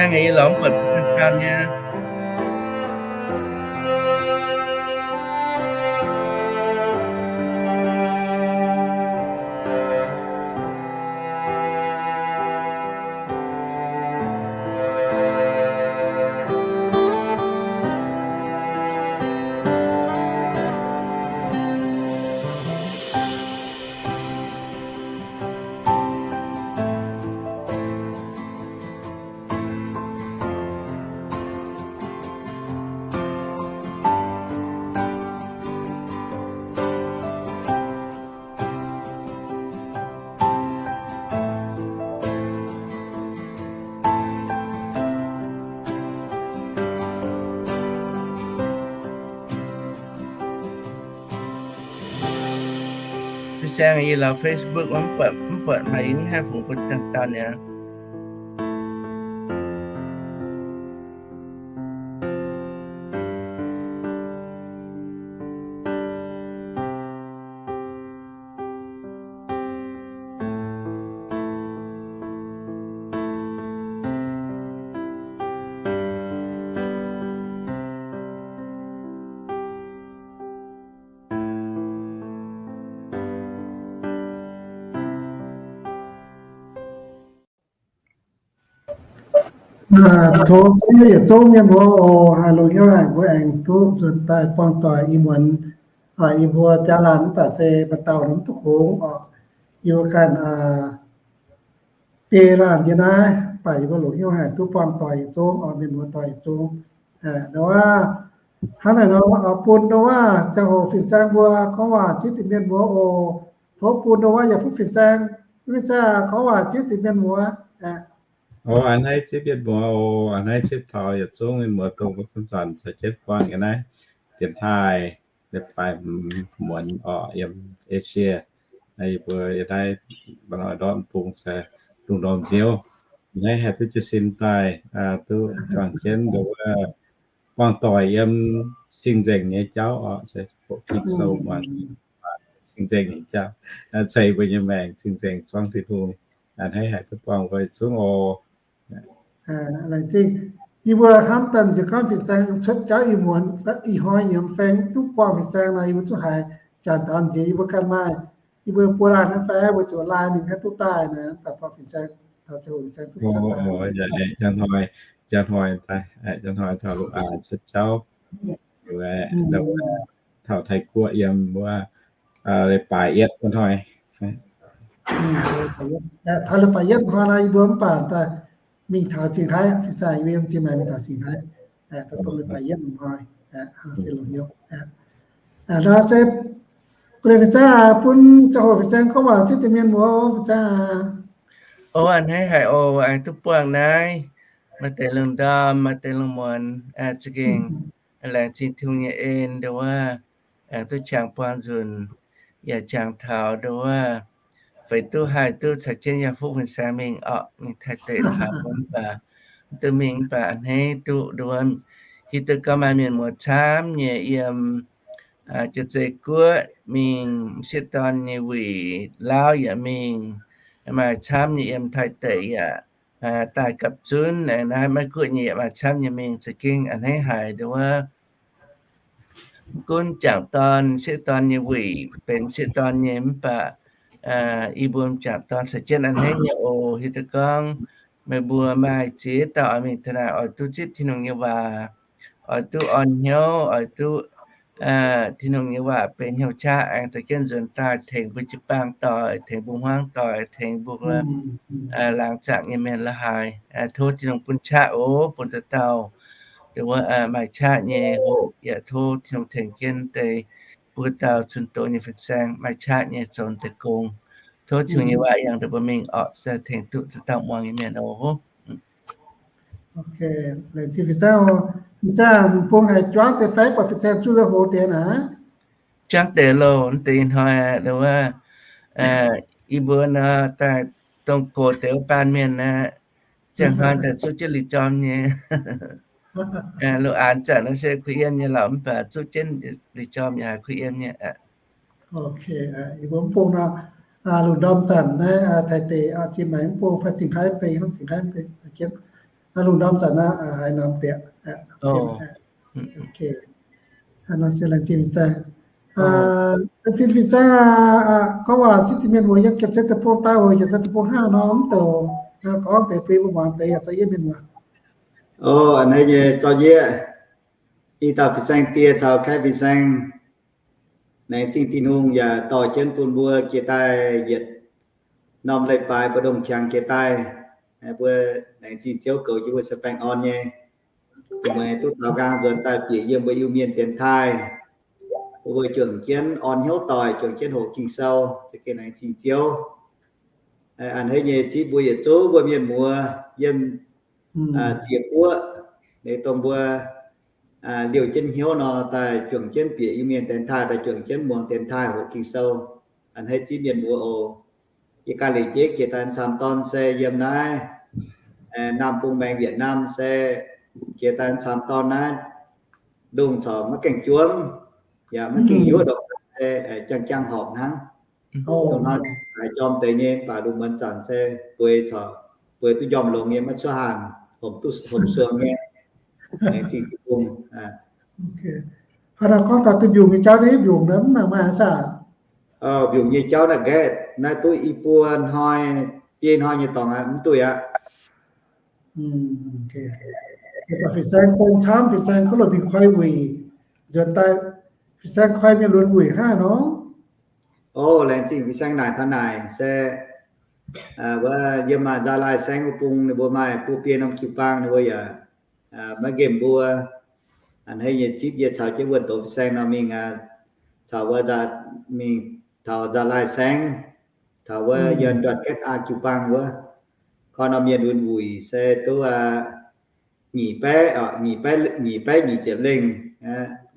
Saeng yie lorz mv buatc bun daan nyei. Fin-saeng yie lorz Facebook mv buatc, mv buatc maaih yie mv haih fungx bun daan daan niaa. Tov yietc zungv mienh muoz oc, haih longc hnyouv haic mbuo aengx duqv nzuonx daaih buangh doic ih muonz. Ih mbuo biaa laanh mv baac se maaih dauh mv duqv kungx oc. Yie mbuo ganh biei laanh nyei naaiv, mv baac yie mbuo longc hnyouv haic duqv buangh doic yietc zungv oc, mienh muoz doic yietc zungv. Ndau wuov, hnangv naaic nor, bun ndau wuov ziangh hoc fin-saeng mbuo gorngv waac zipv deix mienh muoz oc. Tov bun ndau wuov yaac fuqv fin-saeng, fin-saeng gorngv waac zipv deix mienh muoz. Aa, a'hneiv zipv mienh muoz oc, a'hneiv zipv taux yietc zungv mienh muoz dongh mbuo zanc-zanc caux jienv buangh yiem naaiv dienx taaih, leiz-baaix hmz muonz oc, yiem Asia. Yie mbuo yiem naaiv mba'hnoi ndortv bung se lungh ndorm nziouv, a'hneiv haih duqv jiez sin daaih, duqv juangc jienv nduov buangh doic yiem sing-nzengc nyei jauv oc, se hoqc Ging-Sou muangx sing-nzengc nyei jauv, ceix mbuo nyei maengc sing-nzengc zuangv Tin-Hungh. A'hneiv haic duqv buangh mbuo zungv oc. Laengz zingh. Yie mbuo hnamv daaih nziex gorngv fin-saeng cuotv jauv ih muonz, ih hnoi yiem feng duqv buangh fin-saeng nor, yie mbuo zungv haiz janx taux nziex yie mbuo ganh maaih, yie mbuo buo laanh naaiv fai mbuo zuqc laai mingh haih duqv daaih naaic, daaih buangh fin-saeng, taux ziangh hoc fin-saeng duqv cuotv daaih. Njang hnoi, njang hnoi taux lungh aanx cuotv jauv, taux Taiv-Guoqv yiem wuov leiz-baaix yietv hnoi. Taux leiz-baaix yietv hnoi nor, yie mbuo mv baac daaih mingh taux Zingh Haiv, fin-saeng yie mbuo yiem Zingh Maengx mingh taux Zingh Haiv, daaih dongh leiz-baaix yietv hnoi. Nor se gu'nguaaic fin-saeng bun ziangh hoc fin-saeng gorngv waac zipv deix mienh muoz, fin-saeng aac. O, a'hneiv haic oc, aengx duqv buangh naaiv, maaih deix lungh ndorm, maaih deix lungh muonz, za'gengh laengz zingh Tin-Hungh nyei en, nduov wuov, aengx duqv jangx buangh nzunc, yaac jangx taux nduov wuov, feix duqv haih duqv caux jienv yaac fuqv fin-saeng mingh orqc, mingh Taiv deic haaix mv baac duqv mingh mv baac a'hneiv duqv nduov wuov, hiuv duqv gorngv maaih mienh muoz camv nyei yiem Jaav-Zei Guoqv mingh, m'sieqv dorn nyei wuic Laauv yaac mingh, maaih camv nyei yiem Taiv deic yaac daaih gapv zunv, naaiv maiv guoqv nyei yaac maaih camv nyei mingh, za'gengh a'hneiv haic nduov wuov. Gunv m'jangc dorn, m'sieqv dorn nyei wuic benx m'sieqv dorn nyei mv baac i mbuo m'jangc dorn caux jienv a'hneiv nyei oc. Hiuv duqv gorngv meih mbuo maaih ziex dauh oix mingh daaih naaic oix duqv zipv Tin-Hungh nyei waac, oix duqv orn hnyouv, oix duqv Tin-Hungh nyei waac benx hnyouv qaqv aengx dorh jienv nzuonx daaih tengx mbuo jiu-baang doic, tengx mbuo hmuangv doic, tengx mbuo laangz zaangc nyei mienh la'haaix. Tov Tin-Hungh bun qaqv oc, bun dauh dauh nduov wuov maaih qaqv nyei hoqc, yaac tov Tin-Hungh tengx jienv deix mbuo dauh zunh doz nyei fin-saeng maaih qaqv nyei zoux deix gong. Tov Tin-Hungh nyei waac yangh nduov mbuo mingh orqc, se tengx duqv dauh dauh muangx nyei mienh oc. Laengz zingh fin-saeng oc. Fin-saeng bung haiz juangv deix fai buatc fin-saeng zuqv lui-houx deix naaic? Juangv deix loh, deix ih hnoi nduov wuov, yie mbuo nor daaih dongh gox deix wuov baan mienh aqv. Ziangh hnoi daaih zuqv jienv liuz jorm nyei. Lungh aanx zanc naaiv se kuh yiem nyei lorqc, mv baac zuqv jienv liuz jorm yaac haiz kuh yiem nyei. Ok, yie mbuo mv bung nor, lungh ndorm zanc naaiv Taiv deic, Zingh Maengx mv bung fai Zingh Haiv benx, Zingh Haiv benx jienv. Lungh ndorm zanc naaiv haiz norm bieqc. Nor se laengz zingh fin-saeng. Fin-saeng, gorngv waac zipv deix mienh muoz yiem Janx-Zeiv Deic-Bung daaih oc, Janx-Zeiv Deic-Bung hnangv nor mv douc gorngv deix bun mbuo muangx deix yaac zorqv yie mienh muoz. O, a'hneiv nyei zorqv yie, ih dauh fin-saeng die caux kaeqv fin-saeng, laengz zingh Tin-Hungh yaac dorh jienv bun mbuo jiex daaih yietc norm leiz-baaix mbu'ndongx qangx jiex daaih. Mbuo laengz zingh Ziouv goux jienv mbuo se baengh orn nyei. Meih duqv taux nqaang nzuonx daaih bieqc yiem mbuo Iu-Mienh dienx taaih, bun mbuo juangc jienv orn hnyouv doic, juangc jienv hoqc Ging-Sou, za'gengh laengz zingh Ziouv. A'hneiv nyei zipv mbuo yietc zungv mbuo mienh muoz yiem ziex guoqv, dongh mbuo liouh jienv hnyouv nor, daaih juangc jienv bieqc Iu-Mienh dienx taaih, daaih juangc jienv muangx dienx taaih hoqc Ging-Sou. A'hneiv zipv mienh muoz oc. Yie ganh liuz jeiv jiex daaih camv dorn se yiem naaiv Naamh Bung Maengx, Việt Nam se jiex daaih camv dorn naaiv, lungh corc maiv gaengh juomv, yaac maiv gaengh yuoqv ndongc se jang-jang horpc hnangv. Dongh hnoi haiz jorm deix nyei, mv baac lungh muonz zanc se bueix corc bueix duqv njormh longx nyei, maiv cuotv haanh, hopc duqv hopc suong nyei. Laengz zingh Tin-Hungh. Hnangv naaiv gorngv taux duqv mbiungc nyei jauv, naaiv mbiungc naaiv mv nangc maaih saah? Mbiungc nyei jauv naaiv nqaeqv naaiv duqv i buo hnoi, biei hnoi nyei dorngx aqv, mv duqv aqv. Fin-saeng gong camv, fin-saeng gorngv lorh mingh koi wuic nzuonx daaih, fin-saeng koi mienh lunx wuic hnangv nor. O, laengz zingh fin-saeng naaic taux naaic se wuov yiem maaih Nzaa Laai Saengv wuov bung, ninh mbuo maaih buo biei norm jiu-baang, ninh mbuo yaac maiv nqemh mbuo. A'hneiv nyei zipv yie caux jienv wuonh douz fin-saeng nor mingh, caux wuov mingh taux Nzaa Laai Saengv, taux wuov yiem Đoàn Kết A jiu-baang wuov, koi norm mienh lunx wuic se duqv nyic baeqv, nyic baeqv nyic ziepc lengh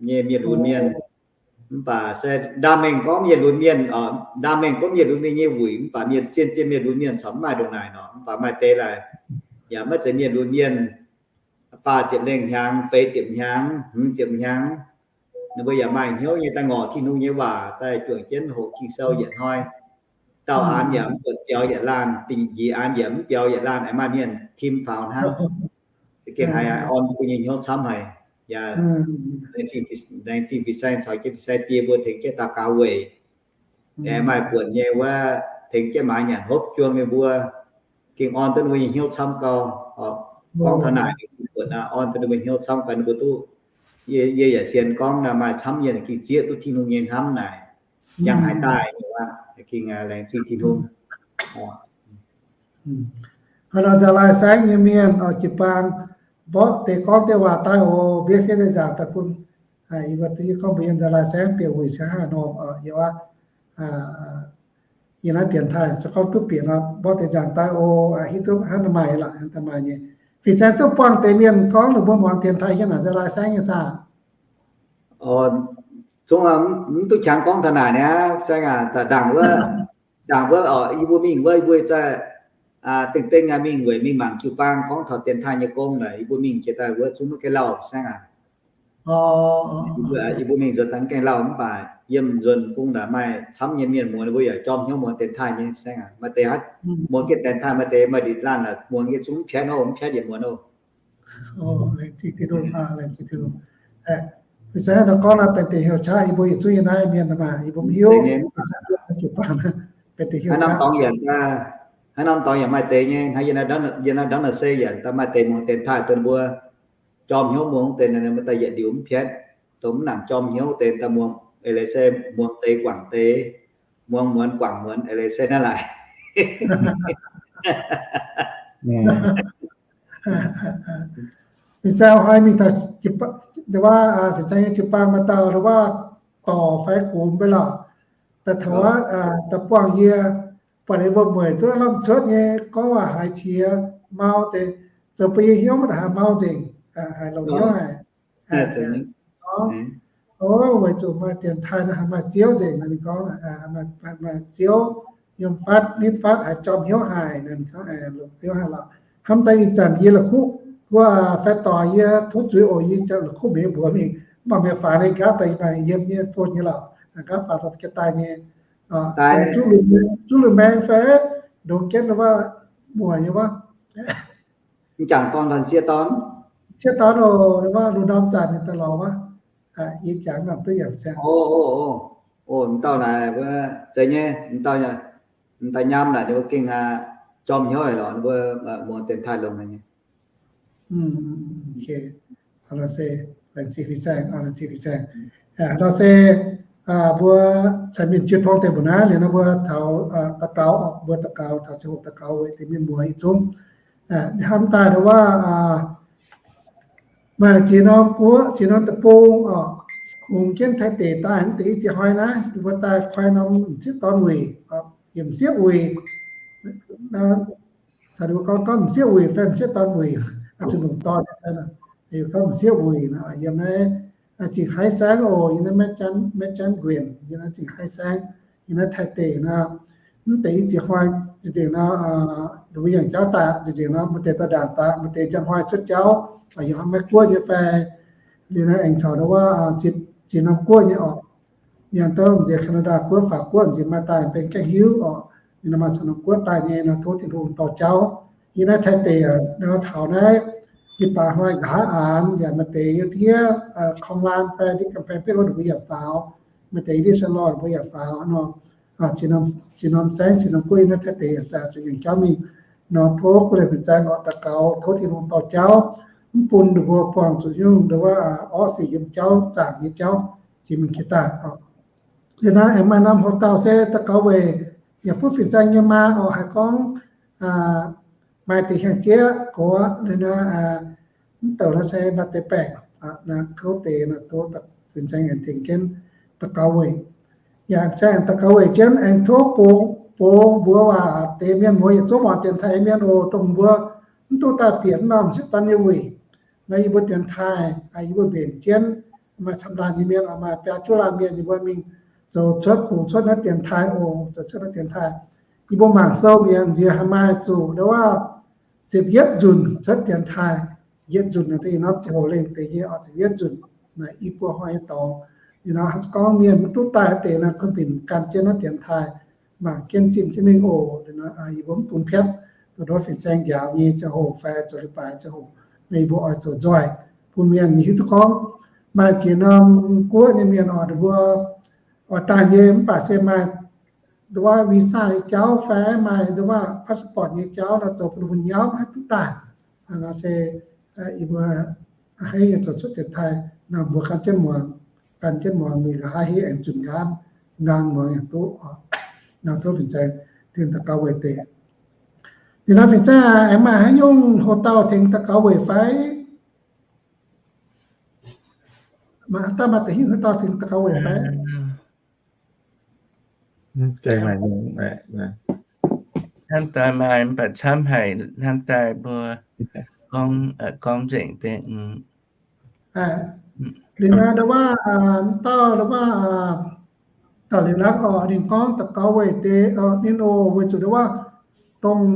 nyei mienh lunx mienh. Mv baac se ndaamv mengh gorngv mienh lunx mienh, ndaamv mengh gorngv mienh lunx mienh nyei wuic, mv baac mienh zien-zien mienh lunx mienh corc mv maaih ndongc naaic nor. Mv baac maaih deix laaix yaac maiv zeiz mienh lunx mienh, faah ziepc lengh hnyangx, feix ziepc hnyangx, hmz ziepc hnyangx, ninh mbuo yaac maaih hnyouv nyei daaih ngorc Tin-Hungh nyei waac, daaih juangc jienv hoqc Ging-Sou yietc hnoi. Dauh aanx yaac mv buatc biaux yietc laanh, dingc njiec aanx yaac mv biaux yietc laanh, aengx maaih mienh tim faaux hnangv. Za'gengh haiz orn mbuo nyei hnyouv camv haic. Yaac laengz zingh fin-saeng caux jienv fin-saeng die mbuo tengx jienv daux gaux weic aengx maaih buonc nyei wuov tengx jienv maaiz nyanc hopv juang nyei mbuo, gengh orn duqv ninh mbuo nyei hnyouv camv gau. Gorngv taux naaic buonc orn duqv ninh mbuo hnyouv camv gau, ninh mbuo duqv, yie yaac sienx gorngv naaic maaih camv mienh gengh zieqv duqv Tin-Hungh nyei hnamv naaic, yangh haaix daaih, gengh laengz zingh Tin-Hungh. Hnangv nor Nzaa Laai Saengv nyei mienh oc, jiu-baang mborqv deix gorngv deix waac daaih oc, mbienv jienv deix nzaangc daaih bun yie mbuo duqv hiuv gorngv mbuo yiem Nzaa Laai Saengv bieqc wuic se haaix nor oc. Yie yiem naaiv dienx taaih se gorngv duqv bieqc nor mborqv deix nzaangc daaih oc, hiuv duqv hnangv naaiv maaih lorqc, hnangv naaiv maaih nyei. Fin-saeng duqv buangh deix mienh gorngv ninh mbuo muangx dienx taaih yiem naaic Nzaa Laai Saengv nyei saah? Zungv mv duqv qangx gorngv taux naaic niaa, saengv aac, ndaangc wuov, ndaangc wuov oc, yie mbuo mingh wuov, yie mbuo zaih dengh dengh aac mingh weic mingh mangc jiu-baang gorngv taux dienx taaih nyei gong naaic, yie mbuo mingh jiex daaih wuov zungv maiv gaengh lauh saengv aac. Yie mbuo mingh nzuonx daaih mv gaengh lauh, mv baac yiem nzuonx bung naaic maaih camv nyei mienh muoz, ninh mbuo yaac jorm hnyouv muangx dienx taaih nyei saengv aac. Maaih deix haiz muangx jienv dienx taaih, maaih deix maaih nditc laanh aac muangx nyei zungv mv piatv oc, mv piatv yietc muonz oc. Fin-saeng nor gorngv naaiv benx deix heuc qaqv, yie mbuo yietc zungv yiem naaiv mienh maah, yie mbuo mv hiuv. Hnangv norm dorngx yaac, hnangv norm dorngx yaac maaih deix nyei, hnangv yie naaiv ndortv naaic se yaac daaih maaih deix muangx dienx taaih dongh mbuo jorm hnyouv muangx deix naaic, mbuo daaih yietc liuz mv piatv. Dongh mv nangc jorm hnyouv deix daaih muangx eix leiz se muangx deix guangc deix, muangx muonz guangc muonz eix leiz se naaiv laaix. Fin-saeng hnoi mingh taux, fin-saeng nyei jiu-baang maaih dauh wuov dorc fai gux mv bei lorqc, daaih taux wuov, daaih buangh yie, buatc ninh mbuo mueic duqv lamh cuotv nyei, gorngv waac haiz qiex mau deix, zoux bun yie hnyouv maiv daaih haih mau nzengc, haiz longx hnyouv haic. Gorngv, o, weic zuqc maaih dienx taaih nor haih maaih Ziouv nzengc nor, ninh gorngv, maaih Ziouv yiem fatv nitv fatv haiz jorm hnyouv haic nor, ninh gorngv longx hnyouv haic lorqc. Hnamv daaih ih zanc yie la'kuqv, wuov fai doix yie tov zuiz oc, yie la'kuqv mienh mbuox mingh, mv baac mienh faaux ninh nqaapv daaih maaih yiem nyei bun nyei lorqc, nqaapv faaux daaih jiex daaih nyei. Zuqv lunx maeng fai ndongc jienv wuov muoc nyei wuov. M'jangc dorn fai m'sieqv dorn? M'sieqv dorn oc, wuov lungh ndorm zanc ninh daaih lorz wuov. Yie jangx norm duqv yaac ziangh. O, o, o, m'dauh naaic, zeiz nyei, m'dauh, m'daaih nyaam naaic ninh mbuo gengh jorm hnyouv lorqc, ninh mbuo muangx dienx taaih longx haic nyei. Nor se mbuo caux mienh jiu tong deix mbuo naaiv liuz nor mbuo taux daux gaux, mbuo daux gaux taux ziangh hoc daux gaux weic deix mienh muoz yietc zungv. Hnamv daaih ndau wuov maaih ziex norm guoqv, ziex norm deic-bung oc, hungx jienv Taiv deic daaih mv deix i ziex hnoi naaiv, mbuo daaih koi norm m'sieqv dorn wuic, yietc m'sieqv wuic. Caux ninh mbuo gorngv, gorngv m'sieqv wuic fai m'sieqv dorn wuic, zuqc longc dorn, gorngv m'sieqv wuic nor, yiem naaiv zingh haiv saengv oc, yiem naaiv Maiv Janv Nquenh, yiem naaiv zingh haiv saengv, yiem naaiv Taiv deic nor, mv deix i ziex hnoi, zinh nzengc nor, ninh mbuo yangh jauv daaih, zinh nzengc nor maaih deix daaih ndaangc daaih, maaih deix njang hnoi cuotv jauv, yiem Meiv Guoqv nyei fai, liuz naaiv aengx caux ndau wuov ziex norm guoqv nyei oc. Yangh douh nziex Canada guoqv,法国guoqv nziex maaih daaih benx gaengh hiuv oc. Ninh maaih caux norm guoqv daaih nyei nor tov Tin-Hungh dorh jauv. Yiem naaiv Taiv deic nor taux naaiv, yie baac hnoi nqa'haav aanx yaac maaih deix yiem ndiev korng laan fai ndiev กำแพงเพชร wuov ninh mbuo yaac faaux, maaih deix ndiev Sanh Lorh ninh mbuo yaac faaux nor. Ziex norm saengv, ziex norm guoqv yiem naaiv Taiv deic yaac zuqc yangh jauv mingh nor tov guoqv leiz-bieqc zaang oc, daux gaux tov Tin-Hungh dorh jauv, mv bun ninh mbuo buangh zuqc nyungc ndau wuov orqv sic yiem jauv zaangc nyei jauv, jiex mingh jiex daaih oc. Liuz naaiv aengx maaih norm hoc dauh se daux gaux weic yaac fuqv fin-saeng nyei maa oc, haiz gorngv maaih deix hiaang jieqv gox liuz naaiv, mv douc naaiv se maaih deix baengc, kouv deix nor tov fin-saeng aengx tengx jienv daux gaux weic. Yaac fin-saeng aengx daux gaux weic jienv aengx tov bungx, bungx mbuox waac deix mienh muoz yietc zungv muangx dienx taaih nyei mienh oc, dongh mbuo mv duqv daaih bieqc norm m'sieqv dorn nyei wuic. Naaiv yie mbuo dienx taaih, yie mbuo mbenc jienv, maaih camv laanh nyei mienh, maaih biaa juqv laanh mienh, yie mbuo mingh zoux cuotv bungx cuotv naaiv dienx taaih oc, zoux cuotv naaiv dienx taaih. Yie mbuo mangc sou mi'aqv, nziex haih maaih zuqc ndau wuov ziepc yietv nzunc cuotv dienx taaih. Yietv nzunc naaiv deix norm ziangh hoc lengh deix nyei oc, ziepc yietv nzunc naaic i buo hnoi nyei dorngx. Liuz nor gorngv mienh mv duqv daaih deix nor, kunv binc gan jienv naaiv dienx taaih, mangc jienv zimh jienv mingh oc. Liuz nor yie mbuo mv bun piatv, dongh ndau fin-saeng njaaux nyei ziangh hoc fai zoux leiz-baaix ziangh hoc, naaiv yie mbuo oix zoux nzoih bun mienh hiuv duqv gorngv maaih ziex norm guoqv nyei mienh oc, ninh mbuo oix daaih nyei mv baac se maaih ndau wuov visa nyei jauv fai maaih ndau wuov passport nyei jauv nor, zoux bun ninh mbuo nyauv maiv duqv daaih. Nor se yie mbuo haiz nyei zoux cuotv dienx taaih nor, mbuo gan jienv muangx, gan jienv muangx mingh nqa'haav haaix aengx zunc nqaamv nqaang muangx yaac duqv. Nor tov fin-saeng tengx daux gaux weic deix. Liuz nor fin-saeng aengx maaih haaix nyungc hoc dauh tengx daux gaux weic fai? Maaih daaih maaih deix hnyouv hoc dauh tengx daux gaux weic fai? Hnamv daaih maaih mv baac camv haic, hnamv daaih mbuo gorngv, gorngv nzengc benx. Liuz nor ndau wuov dauh ndau wuov dauh liuz naaiv oc, ninh gorngv daux gaux weic deix ninh oc, weic zuqc ndau wuov dongh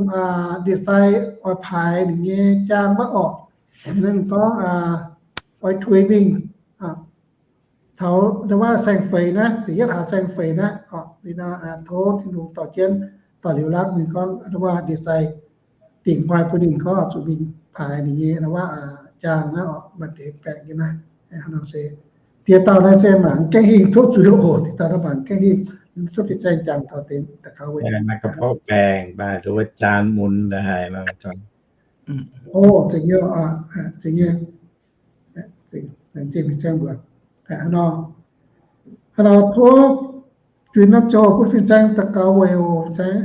ndie-sai oix paaix ninh nyei jaang wuov oc. Ninh gorngv oix tuix mingh taux ndau wuov saeng-feix naaiv, ziepc yietv hlaax saeng-feix naaiv oc. Liuz nor tov Tin-Hungh dorh jienv, dorh liuz laatv ninh gorngv ndau wuov ndie-sai dingc nqoi bun ninh gorngv zuqc mingh paaix ninh nyei ndau wuov jaang naaiv oc, maaih deix baengc nyei naaiv. Nor se diex dauh naaiv se mangc gaengh hingh tov zuiz oc, diex dauh naaiv mangc gaengh hingh, tov fin-saeng jangx taux deix daux gaux weic. Baengc, ndau wuov jaan mun haic. O, zeiz nyei, zeiz nyei. Laengz zingh fin-saeng mbuox. Hnangv nor tov juix norm ziangh hoc bun fin-saeng daux gaux weic oc, fin-saeng.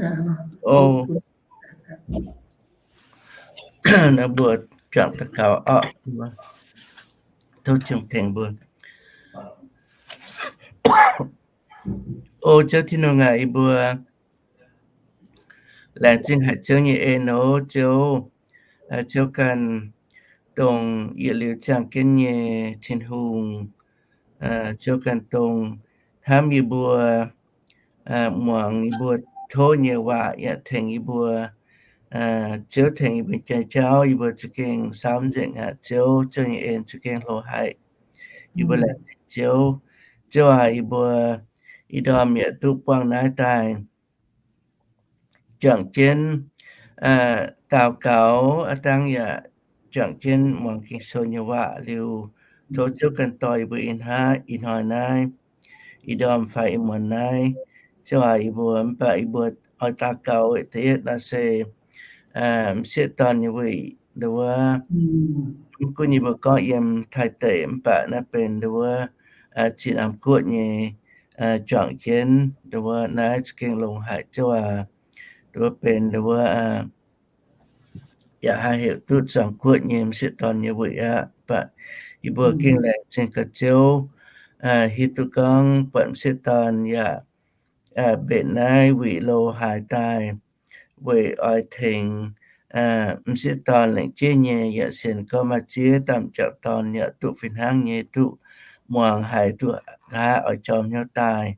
Naaiv mbuo juangc daux gaux oc. Tov Tin-Hungh tengx mbuo. O Ziouv Tin-Hungh aac, yie mbuo laengz zingh haic Ziouv nyei en oc. Ziouv, Ziouv ganh dongh yietc liuz ziangh jienv nyei Tin-Hungh. Ziouv ganh dongh hnamv yie mbuo, muangx yie mbuo tov nyei waac yaac tengx yie mbuo. Ziouv tengx yie mbuo jai jauv, yie mbuo za'gengh saamv nzengc aqv. Ziouv, Ziouv nyei en za'gengh hlo haic. Yie mbuo laengz zingh Ziouv. Ziouv aac, yie mbuo ih ndorm yaac duqv buangh naaiv daaih juangc jienv daux gaux, aav dangh yaac juangc jienv muangx Ging-Sou nyei waac liuz, tov Ziouv ganh dorh yie mbuo ih hnoi, ih hnoi naaiv, ih ndorm fai ih muonz naaiv, Ziouv aac, yie mbuo mv baac yie mbuo oix daux gaux weic da'yietv nor se m'sieqv dorn nyei weic, nduov, mv gunv yie mbuo gorngv yiem Taiv deic mv baac naaiv benx nduov, zinh Naamh Guoqv nyei juangc jienv nduov naaiv za'gengh longx haic Ziouv aac, nduov benx nduov yaac haih heuc duqv zuangx guoqv nyei m'sieqv dorn nyei weic aqv. Mv baac yie mbuo gengh laengz zingh gaax Ziouv hiuv duqv gorngv buatc m'sieqv dorn yaac mbenc naaiv wuic loz-haaix daaih weic oix tengx m'sieqv dorn lengc jeiv nyei yaac sienx gorngv maaih ziex dauh m'jangc dorn yaac duqv fih hnangv nyei duqv muangx haiz duqv nqa'haav oix jorm hnyouv daaih.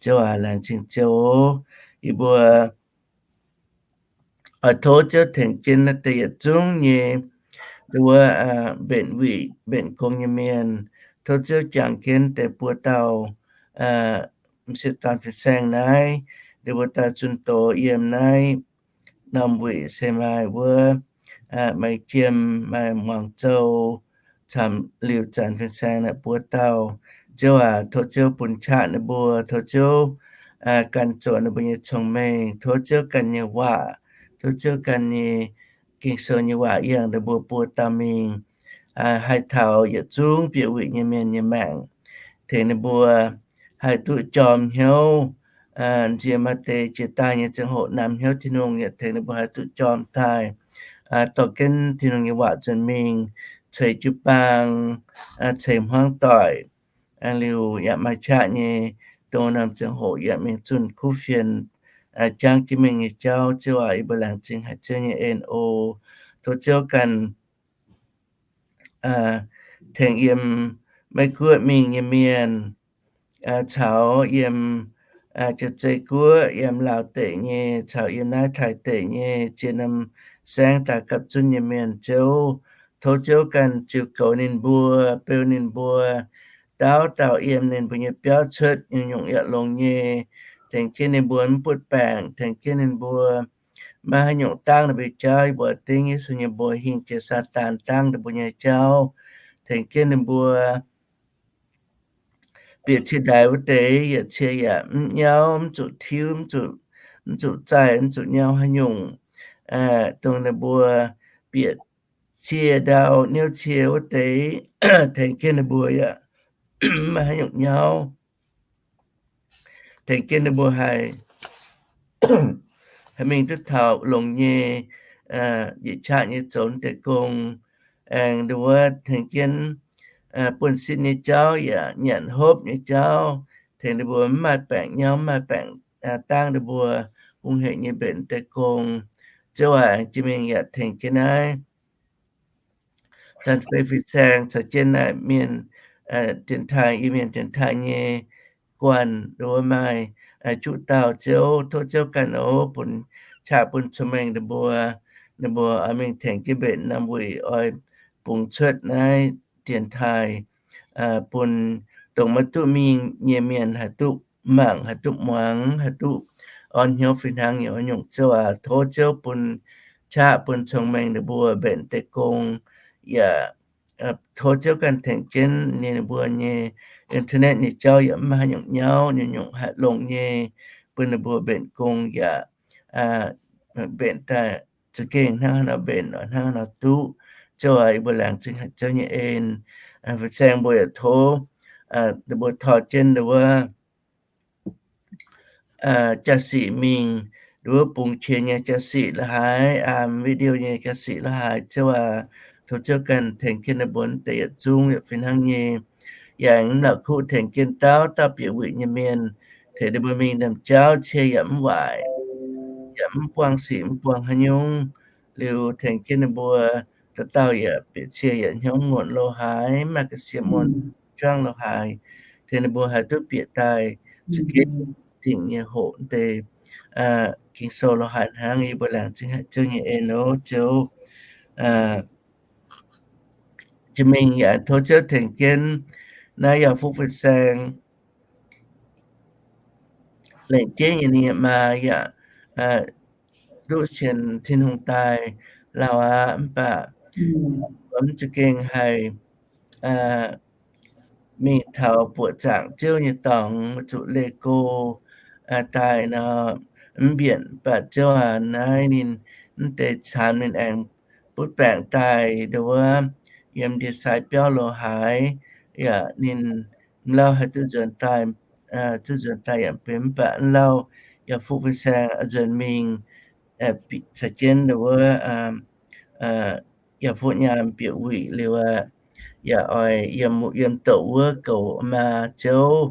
Ziouv aac, laengz zingh Ziouv oc. Yie mbuo oix tov Ziouv tengx jienv naaiv deix yietc zungv nyei nduov mbenc wuic mbenc gong nyei mienh. Tov Ziouv jangx jienv deix buo dauh m'sieqv dorn fin-saeng naaiv, ninh mbuo dauh zunh doz yiem naaiv norm wuic se maaih wuov Meix Jiem, maaih Muangz Zou, camv liuz zanc fin-saeng naaiv buo dauh. Ziouv aac, tov Ziouv bun qaqv ninh mbuo, tov Ziouv ganh zoux ninh mbuo nyei cong-mengh, tov Ziouv ganh nyei waac, tov Ziouv ganh nyei Ging-Sou nyei waac yangh ninh mbuo buo dauh mingh, haih taux yietc zungv bieqc wuic nyei mienh nyei maengc, tengx ninh mbuo haih duqv jorm hnyouv. Nziex maaih deix jiex daaih nyei ziangh hoc namx hnyouv Tin-Hungh yaac tengx ninh mbuo haih duqv jorm daaih, dorh jienv Tin-Hungh nyei waac nzuonx mingh, ceix jiu-baang, ceix hmuangv doic. Liuz yaac maaih qaqv nyei, dongh norm ziangh hoc yaac mingh zunh kuv fienx, jangv jienv mingh nyei jauv. Ziouv aac, yie mbuo laengz zingh haic Ziouv nyei en oc. Tov Ziouv ganh tengx yiem Meiv Guoqv mingh nyei mienh, caux yiem Jiex Zei Guoqv, yiem Laauv deic nyei, caux yiem naaiv Taiv deic nyei, ziex norm saengv daaih gapv zunv nyei mienh. Ziouv, tov Ziouv ganh ziux goux ninh mbuo, beu ninh mbuo, dauh dauh yiem ninh mbuo nyei biauv cuotv nyungc-nyungc yaac longx nyei. Tengx jienv ninh mbuo mv butv baengc, tengx jienv ninh mbuo maiv haaix nyungc dangv ninh mbuo nyei jauv, yie mbuo dingv Yesu nyei mbuox hingh jiex Saadaan dangv ninh mbuo nyei jauv. Tengx jienv ninh mbuo bieqc cie ndaix wuov deix, yietc cie yaac mv nyauv, mv zuqc tiuv, mv zuqc zaih, mv zuqc nyauv haaix nyungc. Dongh ninh mbuo bieqc cie ndau niouv cie wuov deix, tengx jienv ninh mbuo yaac mv maaih haaix nyungc nyauv. Tengx jienv ninh mbuo haih, haih mingh duqv taux longx nyei, yietc qaqv nyei zoux deix gong. Aengx nduov tengx jienv buonv-sin nyei jauv yaac nyanc hopv nyei jauv, tengx ninh mbuo mv maaih baengc nyauv, mv maaih baengc dangv ninh mbuo hungh hec nyei mbenc deix gong. Ziouv aac, jiex mingh yaac tengx jienv naaiv Zanc Fei fin-saeng caux jienv naaiv mienh dienx taaih, Iu-Mienh dienx taaih nyei guanh nduov maaih juqv dauh. Ziouv, tov Ziouv ganh oix bun qaqv bun cong-mengh ninh mbuo, ninh mbuo oix mingh tengx jienv mbenc norm wuic oix bungx cuotv naaiv dienx taaih bun dongh maiv duqv mingh nyei mienh haih duqv mangc, haih duqv muangx, haih duqv orn hnyouv fih hnangv nyei oix nyungc. Ziouv aac, tov Ziouv bun qaqv bun cong-mengh ninh mbuo mbenc deix gong, yaac tov Ziouv ganh tengx jienv ninh mbuo nyei internet nyei jauv yaac mv maaih haaix nyungc nyauv, nyungc-nyungc haih longx nyei, bun ninh mbuo mbenc gong yaac mbenc daaih za'gengh hnangv haaix nor mbenc, hnangv haaix nor duqv. Ziouv aac, yie mbuo laengz zingh haic Ziouv nyei en. Fin-saeng mbuo yaac tov ninh mbuo tor jienv nduov jaa-sic mingh, nduov bungx qiex nyei jaa-sic la'haaix, video nyei jaa-sic la'haaix. Ziouv aac, tov Ziouv ganh tengx jienv ninh mbuo deix yietc zungv yaac fih hnangv nyei. Yaac mv la'kuqv tengx jienv dauh dauh bieqc wuic nyei mienh, tengx ninh mbuo mingh ndaamv-jauv cie yaac mv waaic, yaac mv buangh sic mv buangh haaix nyungc. Liuz tengx jienv ninh mbuo dauh dauh yaac bieqc cie yaac hnyouv muonc lo haaix, maaih ga'sie muonc juangv lo haaix, tengx ninh mbuo haih duqv bieqc daaih za'gengh dingc nyei hoqc deix Ging-Sou lo haaix hnangv. Yie mbuo laengz zingh haic Ziouv nyei en oc. Ziouv, jiex mingh yaac tov Ziouv tengx jienv naaiv Yauh Fuqv fin-saeng lengc jeiv nyei ninh nyei maa yaac duqv sienx Tin-Hungh daaih lauh aqv. Mv baac Mv za'gengh haih mingh taux buoqc zaangc Ziouv nyei dorngx, zuqc leih go daaih nor, mv mbienc. Mv baac Ziouv aac, naaiv ninh mv deix caanx ninh aengx butv baengc daaih ndongc wuov yiem ndie-sai biauv lo haaix, yaac ninh mv lauh haih duqv nzuonx daaih, duqv nzuonx daaih yaac benx, mv baac mv lauh yaac fuqv fin-saeng nzuonx mingh caux jienv ndongc wuov yaac fuqv nyaanh bieqc wuic liuz aqv, yaac oix yiem, yiem douc wuov goux maa Ziouv.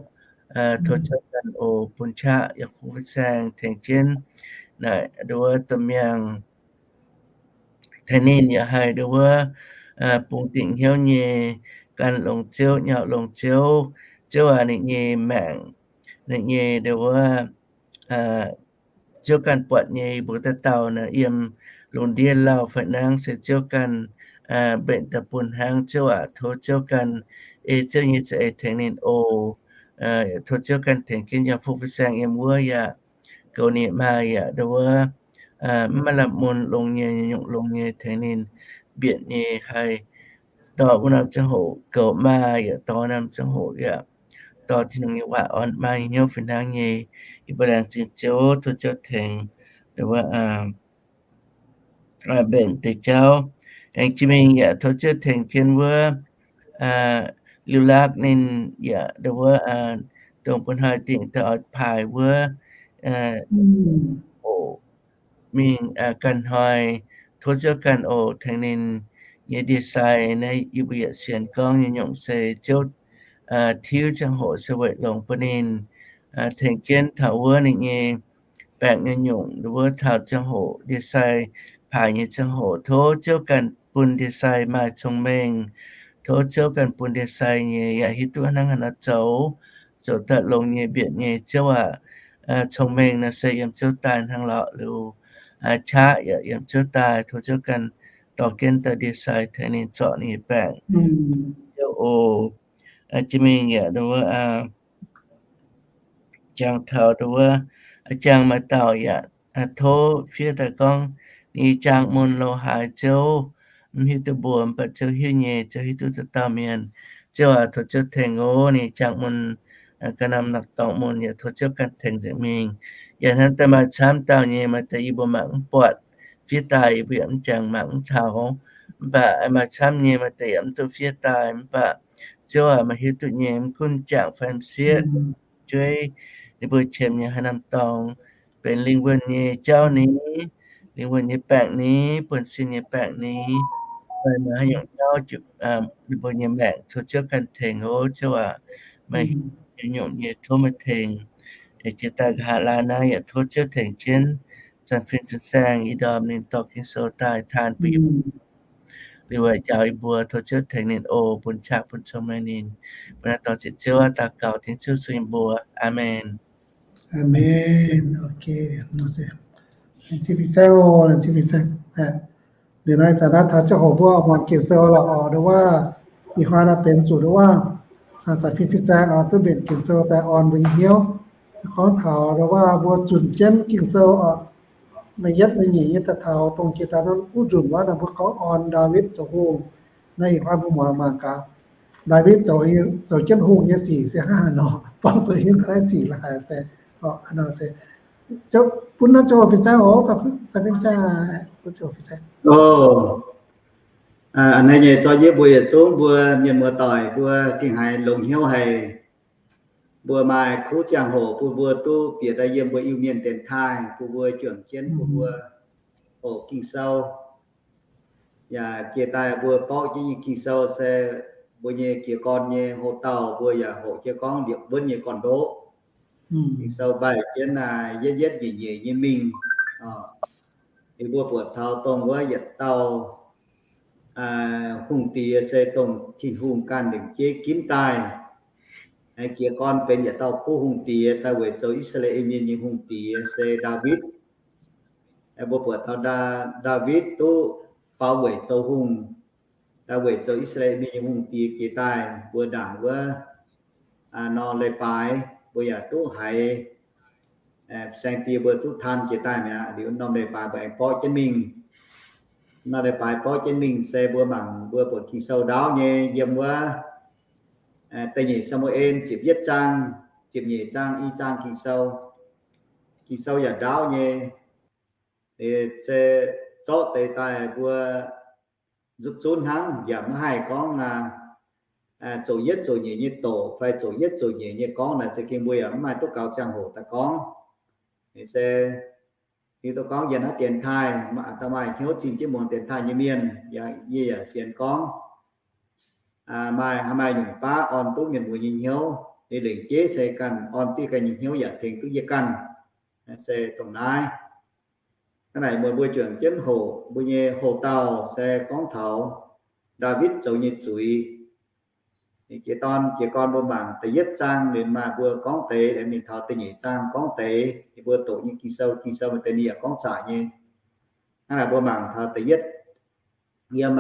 Tov Ziouv ganh oc bun qaqv yaac fuqv fin-saeng tengx jienv naaic ndongc wuov domh mienh tengx ninh yaac haih ndongc wuov bungx dingc hnyouv nyei, gan longx Ziouv, nyauv longx Ziouv. Ziouv aac, ninh nyei maengc, ninh nyei ndongc wuov Ziouv ganh buatc nyei, mbuo dauh dauh naaic yiem lungh ndiev lauh fai hnangv se Ziouv ganh mbenc daaih bun hnangv. Ziouv aac, tov Ziouv ganh ei Ziouv nyei za'eix tengx ninh oc. Tov Ziouv ganh tengx jienv yaac fuqv fin-saeng yiem wuov yaac goux ninh maa yaac ndongc wuov mv maaih lamh mun longx nyei, nyungc longx nyei tengx ninh mbienc nyei haih dorh wuov norm ziangh hoc goux maa yaac dorh wuov norm ziangh hoc yaac dorh Tin-Hungh nyei waac orn maa nyei hnyouv fih hnangv nyei. Yie mbuo laengz zingh Ziouv, tov Ziouv tengx ndongc wuov mbenc deix jauv. Aengx jiex mingh yaac tov Ziouv tengx jienv wuov liuz laaqc ninh yaac ndongc wuov dongh bun hnoi dingc daaih oix paaix wuov oc mingh ganh hnoi. Tov Ziouv ganh oc tengx ninh nyei ndie-sai naaiv, yie mbuo yietc sienx gorngv nyei nyungc se Ziouv tiuv ziangh hoc se weic longx bun ninh, tengx jienv taux wuov ninh nyei baengc nyei nyungc, wuov taux ziangh hoc ndie-sai paaix nyei ziangh hoc, tov Ziouv ganh bun ndie-sai maaih cong-mengh. Tov Ziouv ganh bun ndie-sai nyei yaac hiuv duqv hnangv haaix nor zoux, zoux daaih longx nyei, mbienc nyei. Ziouv aac, cong-mengh nor se yiem Ziouv daaih hnangv lorqc. Liuz qaqv yaac yiem Ziouv daaih. Tov Ziouv ganh dorh jienv daaih ndie-sai tengx ninh zorc ninh nyei baengc. Ziouv oc, jiex mingh yaac ndongc wuov jangx taux ndongc wuov, jangx maaih dauh yaac tov fiev daaih gorngv ninh nyei jaang mun lo haaix, Ziouv mv hiuv duqv mbuo, mv baac Ziouv hiuv nyei. Ziouv hiuv duqv dauh dauh mienh. Ziouv aac, tov Ziouv tengx oc. Ninh nyei jaang mun ganh norm norm dorngx mun yaac tov Ziouv ganh tengx nzengc mingh. Yaac hnamv daaih maaih camv dauh nyei, maaih deix yie mbuo mangc mv buatc fiev daaih, yie mbuo yaac mv jangx mangc mv taux. Mv baac maaih camv nyei, maaih deix yaac mv duqv fiev daaih, mv baac Ziouv aac, meih hiuv duqv nyei. Mv gunv jangx fai m'sieqv, jueiv, ninh mbuo qiemx nyei haaix norm dorngx, benx lingh wuonh nyei jauv ni, lingh wuonh nyei baengc ni, buonv-sin nyei baengc ni, fai maaih haaix nyungc jauv ninh mbuo nyei maengc, tov Ziouv ganh tengx oc. Ziouv aac, meih nyungc nyei tov meih tengx. Jiex daaih nqa'haav laai naaiv yaac tov Ziouv tengx jienv. Zanc fin fin-saeng ih ndorm ninh dorh Ging-Sou daaih taan bun yie mbuo, liuz njaaux yie mbuo, tov Ziouv tengx ninh oc, bun qaqv bun cong-mengh ninh. Mbuo naaiv dorh ziqc Ziouv daux gaux, Tin-Hungh Ziouv sun yie mbuo. Aamen. Aamen. Ok, laengz zingh fin-saeng oc, laengz zingh fin-saeng. Liuz naaiv zanc naaiv taux ziangh hoc mbuo muangx Ging-Sou lorqc oc, ndongc wuov ih hnoi naaiv benx zuqc ndongc wuov zanc fin fin-saeng oc, duqv mbenc Ging-Sou daaih orn mbuo nyei hnyouv. Gorngv taux ndongc wuov mbuo zunc jienv Ging-Sou oc, meih yietv meih nyeic nyei daaih taux dongh jiex daaih norm kuv nzunc wuov, naaiv mbuo gorngv orn Ndaawitv zoux hungh. Naaiv ih hnoi mbuo muangx mangc gaax, Ndaawitv zoux, zoux jienv hungh nyei sic se hnangv haaix nor, borngv zuqc hiuv naaiv sic la'haic fai. Bun naaiv zoux fin-saeng oc, fin-saeng, bun zoux fin-saeng. A'hneiv nyei zorqv yie mbuo yietc zungv mbuo mienh muoz-doic mbuo gengh haiz longx hnyouv haic. Mbuo maaih kuv ziangh hoc bun mbuo duqv bieqc daaih yiem mbuo Iu-Mienh dienx taaih, bun mbuo juangc jienv bun mbuo hoqc Ging-Sou. Yaac jiex daaih mbuo borqv jienv nyei Ging-Sou se mbuo nyei jiez gorn nyei hoc-dauh mbuo yaac hoqc jienv gorngv liepc wuonv nyei gorn-ndoqv. Ging-Sou mbaih jienv naaiv yietv yietv nyeic nyeic nyei mingh. Liuz mbuo buatc taux dongh wuov yietc dauh hungh diex se dongh Tin-Hungh ganh lengc jeiv ginv daaih. Jiez gorn benx yietc dauh kuv hungh diex daaih weic zoux I^saa^laa^en Mienh nyei hungh diex se Ndaawitv. Mbuo buatc taux Ndaa, Ndaawitv duqv faaux weic zoux hungh, daaih weic zoux I^saa^laa^en Mienh nyei hungh diex jiex daaih mbuo ndaangc wuov norm leiz-baaix mbuo yaac duqv haiz saeng-die mbuo duqv taan jiex daaih mi'aqv. Liuz norm leiz-baaix mbuo aengx borqv jienv mingh. Nor leiz-baaix borqv jienv mingh se mbuo mangc mbuo buatc Ging-Sou ndaauv nyei yiem wuov da'nyeic Saa^mu^en ziepc yietv zaang, ziepc nyeic zaang, i zaang Ging-Sou. Ging-Sou yaac ndaauv nyei, se zorqv deix daaih mbuo nzutv zunv hnangv, yaac maiv haih gorngv aa, zoqc yietv zoqc nyeic nyei doqc fai zoqc yietv zoqc nyeic nyei gorngv naaic, za'gengh mbuo yaac maiv maaih duqv gaux ziangh hoc daaih gorngv. Se hiuv duqv gorngv yiem naaiv dienx taaih, da'maaih hnyouv zingh jienv muangx dienx taaih nyei mienh, yie yaac sienx gorngv maaih, maaih nyungc baav orn duqv mienh muoz nyei hnyouv, ninh lengc jeiv se ganh orn diqv ganh nyei hnyouv yaac tengx duqv yie ganh. Se dongh naaiv. Hnangv naaic, mbuo, mbuo juangc jienv hoqc mbuo nyei houx-dauh se gorngv taux Ndaawitv zoux nyei zuiz. Jiez dorn jiez gorn mbuo mangc da'yietv zaang, ninh maaih mbuo gorngv deix, mingh taux da'nyeic zaang gorngv deix, ninh mbuo doqc nyei Ging-Sou, Ging-Sou maaih deix ninh yaac gorngv zaqc nyei. Hnangv naaic, mbuo mangc taux da'yietv, yiem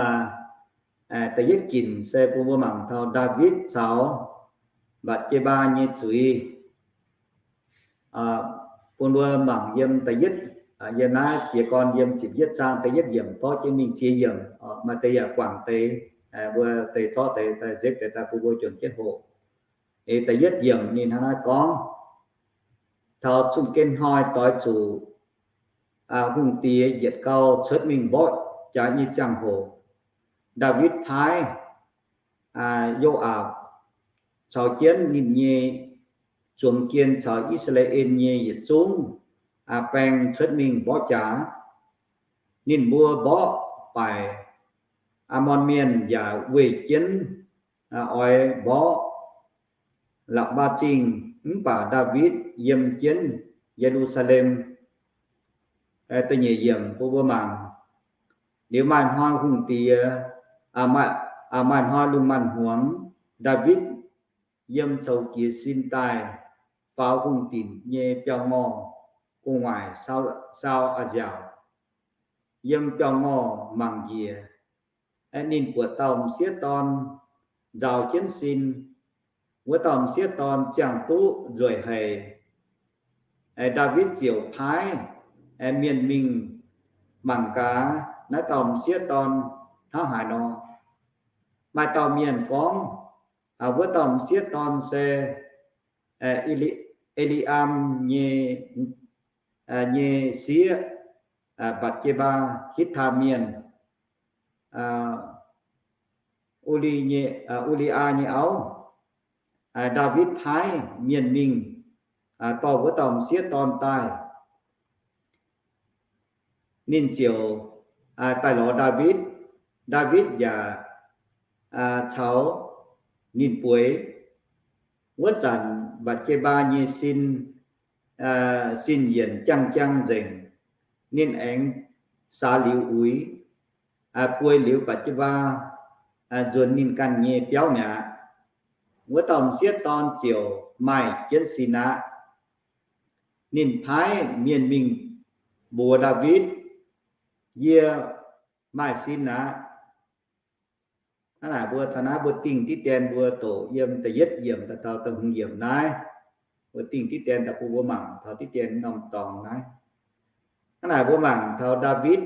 da'yietv ginc se bun mbuo mangc taux Ndaawitv caux Mbatc^je^mbaa nyei zuiz. Bun mbuo mangc yiem da'yietv, yiem naaiv jiez gorn yiem ziepc yietv zaang da'yietv yiemc borqv jienv mingh ziex yiemc, maaih deix yaac guangc deix, mbuo deix zorqv deix, daaih nzipc deix daaih bun mbuo juangc jienv hoqc. Eix da'yietv yiemc ninh hnangv naaiv gorngv, taux zunh geh hnoi doix zuqc hungh diex yietc gau cuotv mingh mborqv jaax nyei ziangh hoc, Ndaawitv paaiv Yo^aapc caux jienv ninh nyei zuangx jien caux I^saa^laa^en nyei yietc zungv baeng cuotv mingh mborqv jaax. Ninh mbuo mborqv baaic Aamon Mienh yaac weih jienv oix mborqv Lapc^mbaa Zingh, mv baac Ndaawitv yiem jienv Ye^lu^saa^lem. Da'nyeic yiemc bun mbuo mangc, liuz maaih hnoi hungh diex, maaih hnoi lungh maanz-hmuangx, Ndaawitv yiem coux jiez sin daaih faaux hungh dinc nyei biauv-ngorh gu'nguaaic saau a'nziaauc. Yiem biauv-ngorh mangc njiec, ninh buatc dauh m'sieqv dorn nzaaux jienv sin. Wuov dauh m'sieqv dorn ziangh duqv nzueic haic. Ndaawitv ziouc paaiv mienh mingh mangc gaax naaiv dauh m'sieqv dorn hnangv haaix nor. Maaih dauh mienh gorngv, wuov dauh m'sieqv dorn se E^li^, E^li^am nyei, nyei sieqv, Mbatc^je^mbaa, Hitv^taa Mienh, U^li, U^li^aa nyei auv. Ndaawitv paaiv mienh mingh dorh wuov dauh m'sieqv dorn daaih. Ninh ziouc daaih lorz Ndaawitv. Ndaawitv yaac caux ninh bueix. Wuov zanc Mbatc^je^mbaa nyei sin, sin yienc jang-jang nzengc. Ninh aengx saax liuz uix, bueix liuz Mbatc^je^mbaa nzuonx ninh ganh nyei biauv mi'aqv. Wuov dauh m'sieqv dorn ziouc maaih jienv sin aqv. Ninh paaiv mienh mingh mbuox Ndaawitv, Yie maaih sin aqv. Hnangv naaic mbuo taux naaiv mbuo dingh diqv dien mbuo doqc yiem da'yietv yiemc daaih taux da'hmz yiemc naaiv. Mbuo dingh diqv dien daaih bun mbuo mangc taux diqv dien norm dorngx naaiv. Hnangv naaic mbuo mangc taux Ndaawitv,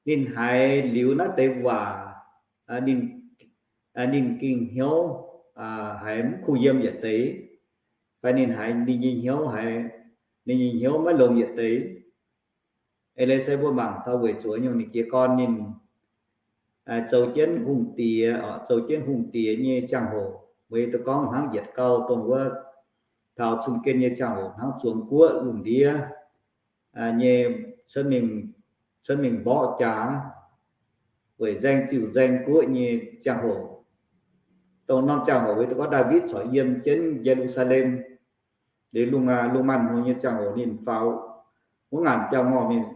ninh haiz liuz naaiv deix waac, ninh, ninh gengh hnyouv haiz mv kuh yiem yietc deix, fai ninh haiz ninh nyei hnyouv haiz, ninh nyei hnyouv maiv longx yietc deix. Eix leiz se mbuo mangc taux weic zuqc nyungc ninh jiez gorn ninh zoux jienv hungh diex, zoux jienv hungh diex nyei ziangh hoc, weic duqv gorngv hnangv yietc gau dongh wuov taux cun-gen nyei ziangh hoc hnangv zuangx guoqv lungh ndiev nyei cuotv mingh mborqv jaax, weic nzaeng ziuc nzaeng guoqv nyei ziangh hoc. Dongh norm ziangh hoc weic duqv gorngv Ndaawitv corc yiem jienv Ye^lu^saa^lem. Liuz lungh, lungh maanz-hmuangx nyei ziangh hoc ninh faaux wuov ngaanc biauv-ngorh mingh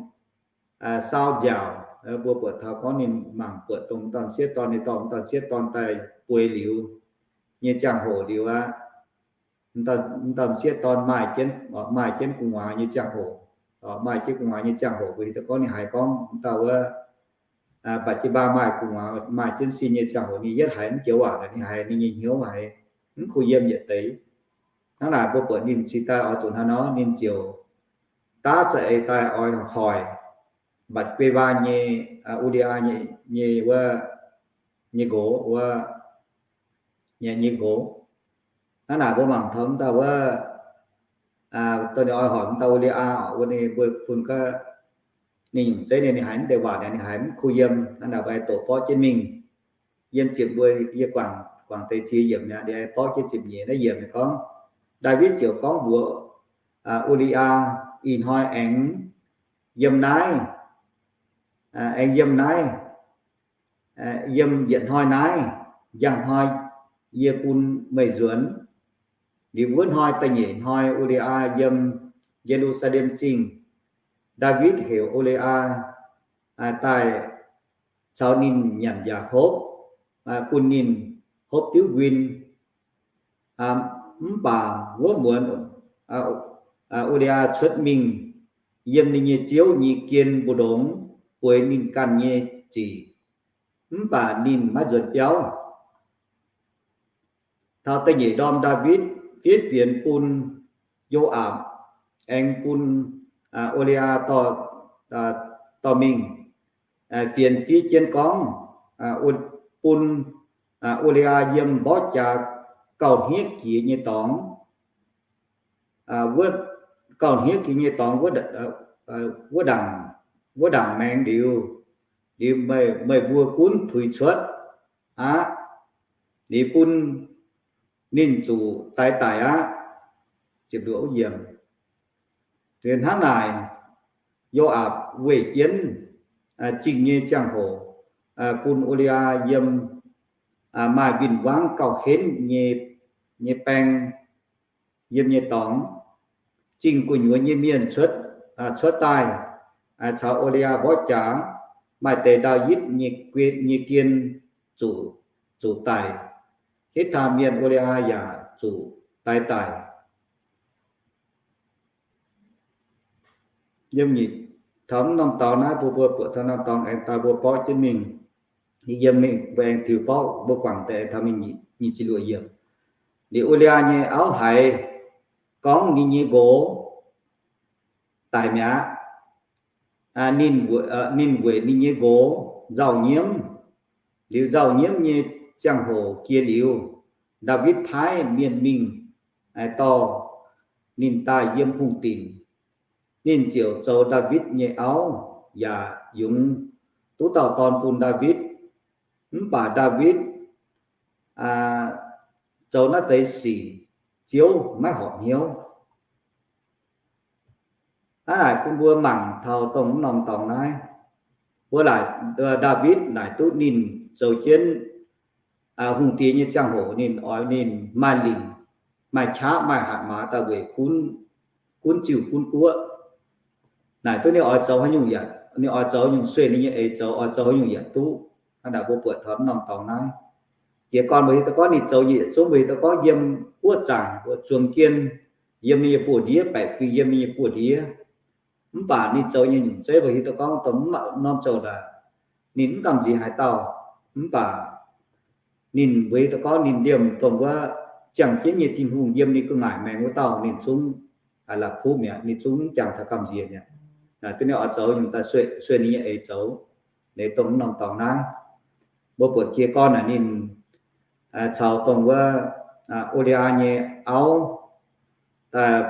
saau nziaauc. Mbuo buatc taux gorngv ninh mangc buatc dongh m'dauh m'sieqv dorn, ninh dorh m'dauh m'sieqv dorn daaih bueix liuz nyei ziangh hoc liuz aqv, m'dauh m'sieqv dorn maaih jienv, maaih jienv gu'nguaaz nyei ziangh hoc, maaih jienv gu'nguaaz nyei ziangh hoc, mbuo hiuv duqv gorngv ninh haiz gorngv m'dauh wuov Mbatc^je^mbaa maaih gu'nguaaz, maaih jienv sin nyei ziangh hoc ninh yietv haiz mv joux waac, ninh haiz ninh nyei hnyouv haiz mv kuh yiem yietc deix. Hnangv naaic mbuo buatc ninh cingx daaih oix zuqc hnangv nor, ninh ziouc daav za'eix daaih oix hoic, mbatc guei waa nyei, U^li^yaa nyei, nyei wuov, nyei nqox wuov, nyei nqox. Hnangv naaic mbuo mangc taux m'dauh wuov, dongh ninh oix hoic m'dauh U^li^yaa oc, wuov ninh mbuo fun gaax, ninh nyungc zeiv ninh, ninh haiz mv deix waac ninh haiz mv kuh yiem. Hnangv naaic mbuo aengx doqc borqv jienv mingh. Yiem ziepc, mbuo, yie guangc, guangc deix ziex yiemc mi'aqv, aengx borqv jienv ziepc nyeic naaiv yiemc ninh gorngv, Ndaawitv ziouc gorngv mbuox U^li^yaa, Ih hnoi aengx yiem naaiv, aengx yiem naaiv, yiem yietc hnoi naaiv, njang hnoi yie bun meih nzuonx. Liuz wuov hnoi da'nyeic hnoi U^li^yaa yiem Ye^lu^saa^lem Zingh. Ndaawitv heuc U^li^yaa daaih caux ninh nyanc yaac hopv, bun ninh hopv diuv nquin. Mv baac wuov muonz U^li^yaa cuotv mingh yiem ninh nyei ziouv nyei gien mbu'ndongx bueix ninh ganh nyei zic, mv baac ninh maiv nzuonx biauv. Taux da'nyeic ndorm Ndaawitv fiev fienx bun Yo^aapc aengx bun U^li^yaa dorh mingh. Fienx fiev jienv gorngv, bun U^li^yaa yiem mborqv jaax gauh hniev jiex nyei dorngx, wuov, gauh hniev jiex nyei dorngx wuov, wuov ndaangc maengx liuz, liuz meih, meih mbuo gunv tuix cuotv aqv. Liuz bun ninh zuqc daix daic aqv. Hnangv naaic, Yo^aapc weih jienv zingh nyei ziangh hoc bun U^li^yaa yiem maaih win-wangv gauh henv nyei, nyei baeng yiem nyei dorngx. Zingh gu'nyuoz nyei mienh cuotv, cuotv daaih caux U^li^yaa mborqv jaax. Maaih deix Ndaawitv nyei, nyei gien zuqc, zuqc daic. Hitv^taa Mienh U^li^yaa yaac zuqc daix daic. Yiem nyic, taux mv norm dorngx naaiv mbuo, mbuo buatc taux norm dorngx aengx daaih mbuo borqv jienv mingh. Yiem mingh mbuo aengx tiux borqv mbuo guangc deix aengx taux mingh nyic, nyic ziepc luoqc yiemc. Liuz U^li^yaa nyei auv haiz gorngv ninh nyei nqox daic mi'aqv. Ninh, ninh weic ninh nyei nqox nzauh nyiemv. Liuz nzauh nyiemv nyei ziangh hoc jiex liuz, Ndaawitv paaiv mienh mingh dorh ninh daaih yiem hungh dinc. Ninh ziouc zoux Ndaawitv nyei auv, yaac yungz duqv dauh dorn bun Ndaawitv. Mv baac Ndaawitv zoux naaiv deix sic Ziouv maiv horpc hnyouv. Hnangv naaic bun mbuo mangc taux dongh mv norm dorngx naaiv. Mbuo laaic, Ndaawitv laaic duqv ninh zoux jienv hungh diex nyei ziangh hoc ninh oix ninh maaih lingc, maaih qaqv, maaih hatc maaz daaih weic gunv, gunv ziuh gunv guoqv. Naaic duqv ninh oix zoux haaix nyungc yaac, ninh oix zoux nyungc sueih ninh nyei eix zoux, oix zoux haaix nyungc yaac duqv. Hnangv naaic mbuo buatc taux mv norm dorngx naaiv. Jiez gorn mbuo hiuv duqv gorngv ninh zoux nyei yietc zungv, mbuo hiuv duqv gorngv yiem guoqv zaangc mbuo zuangx jien, yiem ninh nyei buoz-ndiev, baeqc fingx yiem ninh nyei buoz-ndiev. Mv baac ninh zoux nyei nyungc zeiv mbuo hiuv duqv gorngv dongh mv norm zoux daaih, ninh mv gamh nziex haaix dauh. Mv baac ninh mbuo hiuv duqv gorngv ninh liemh dongh wuov ziangh jienv nyei Tin-Hungh yiem ninh gu'nguaaic maengx wuov dauh ninh zungv la'kuqv mi'aqv, ninh zungv mv jangx taux gamh nziex mi'aqv. Naaic duqv ninh oix zoux nyungc daaih sueih, sueih ninh nyei eix zoux. Naaic dongh mv norm dorngx naaiv, mbuo buatc jiez gorn naaic ninh caux dongh wuov O^li^yaa nyei auv daaih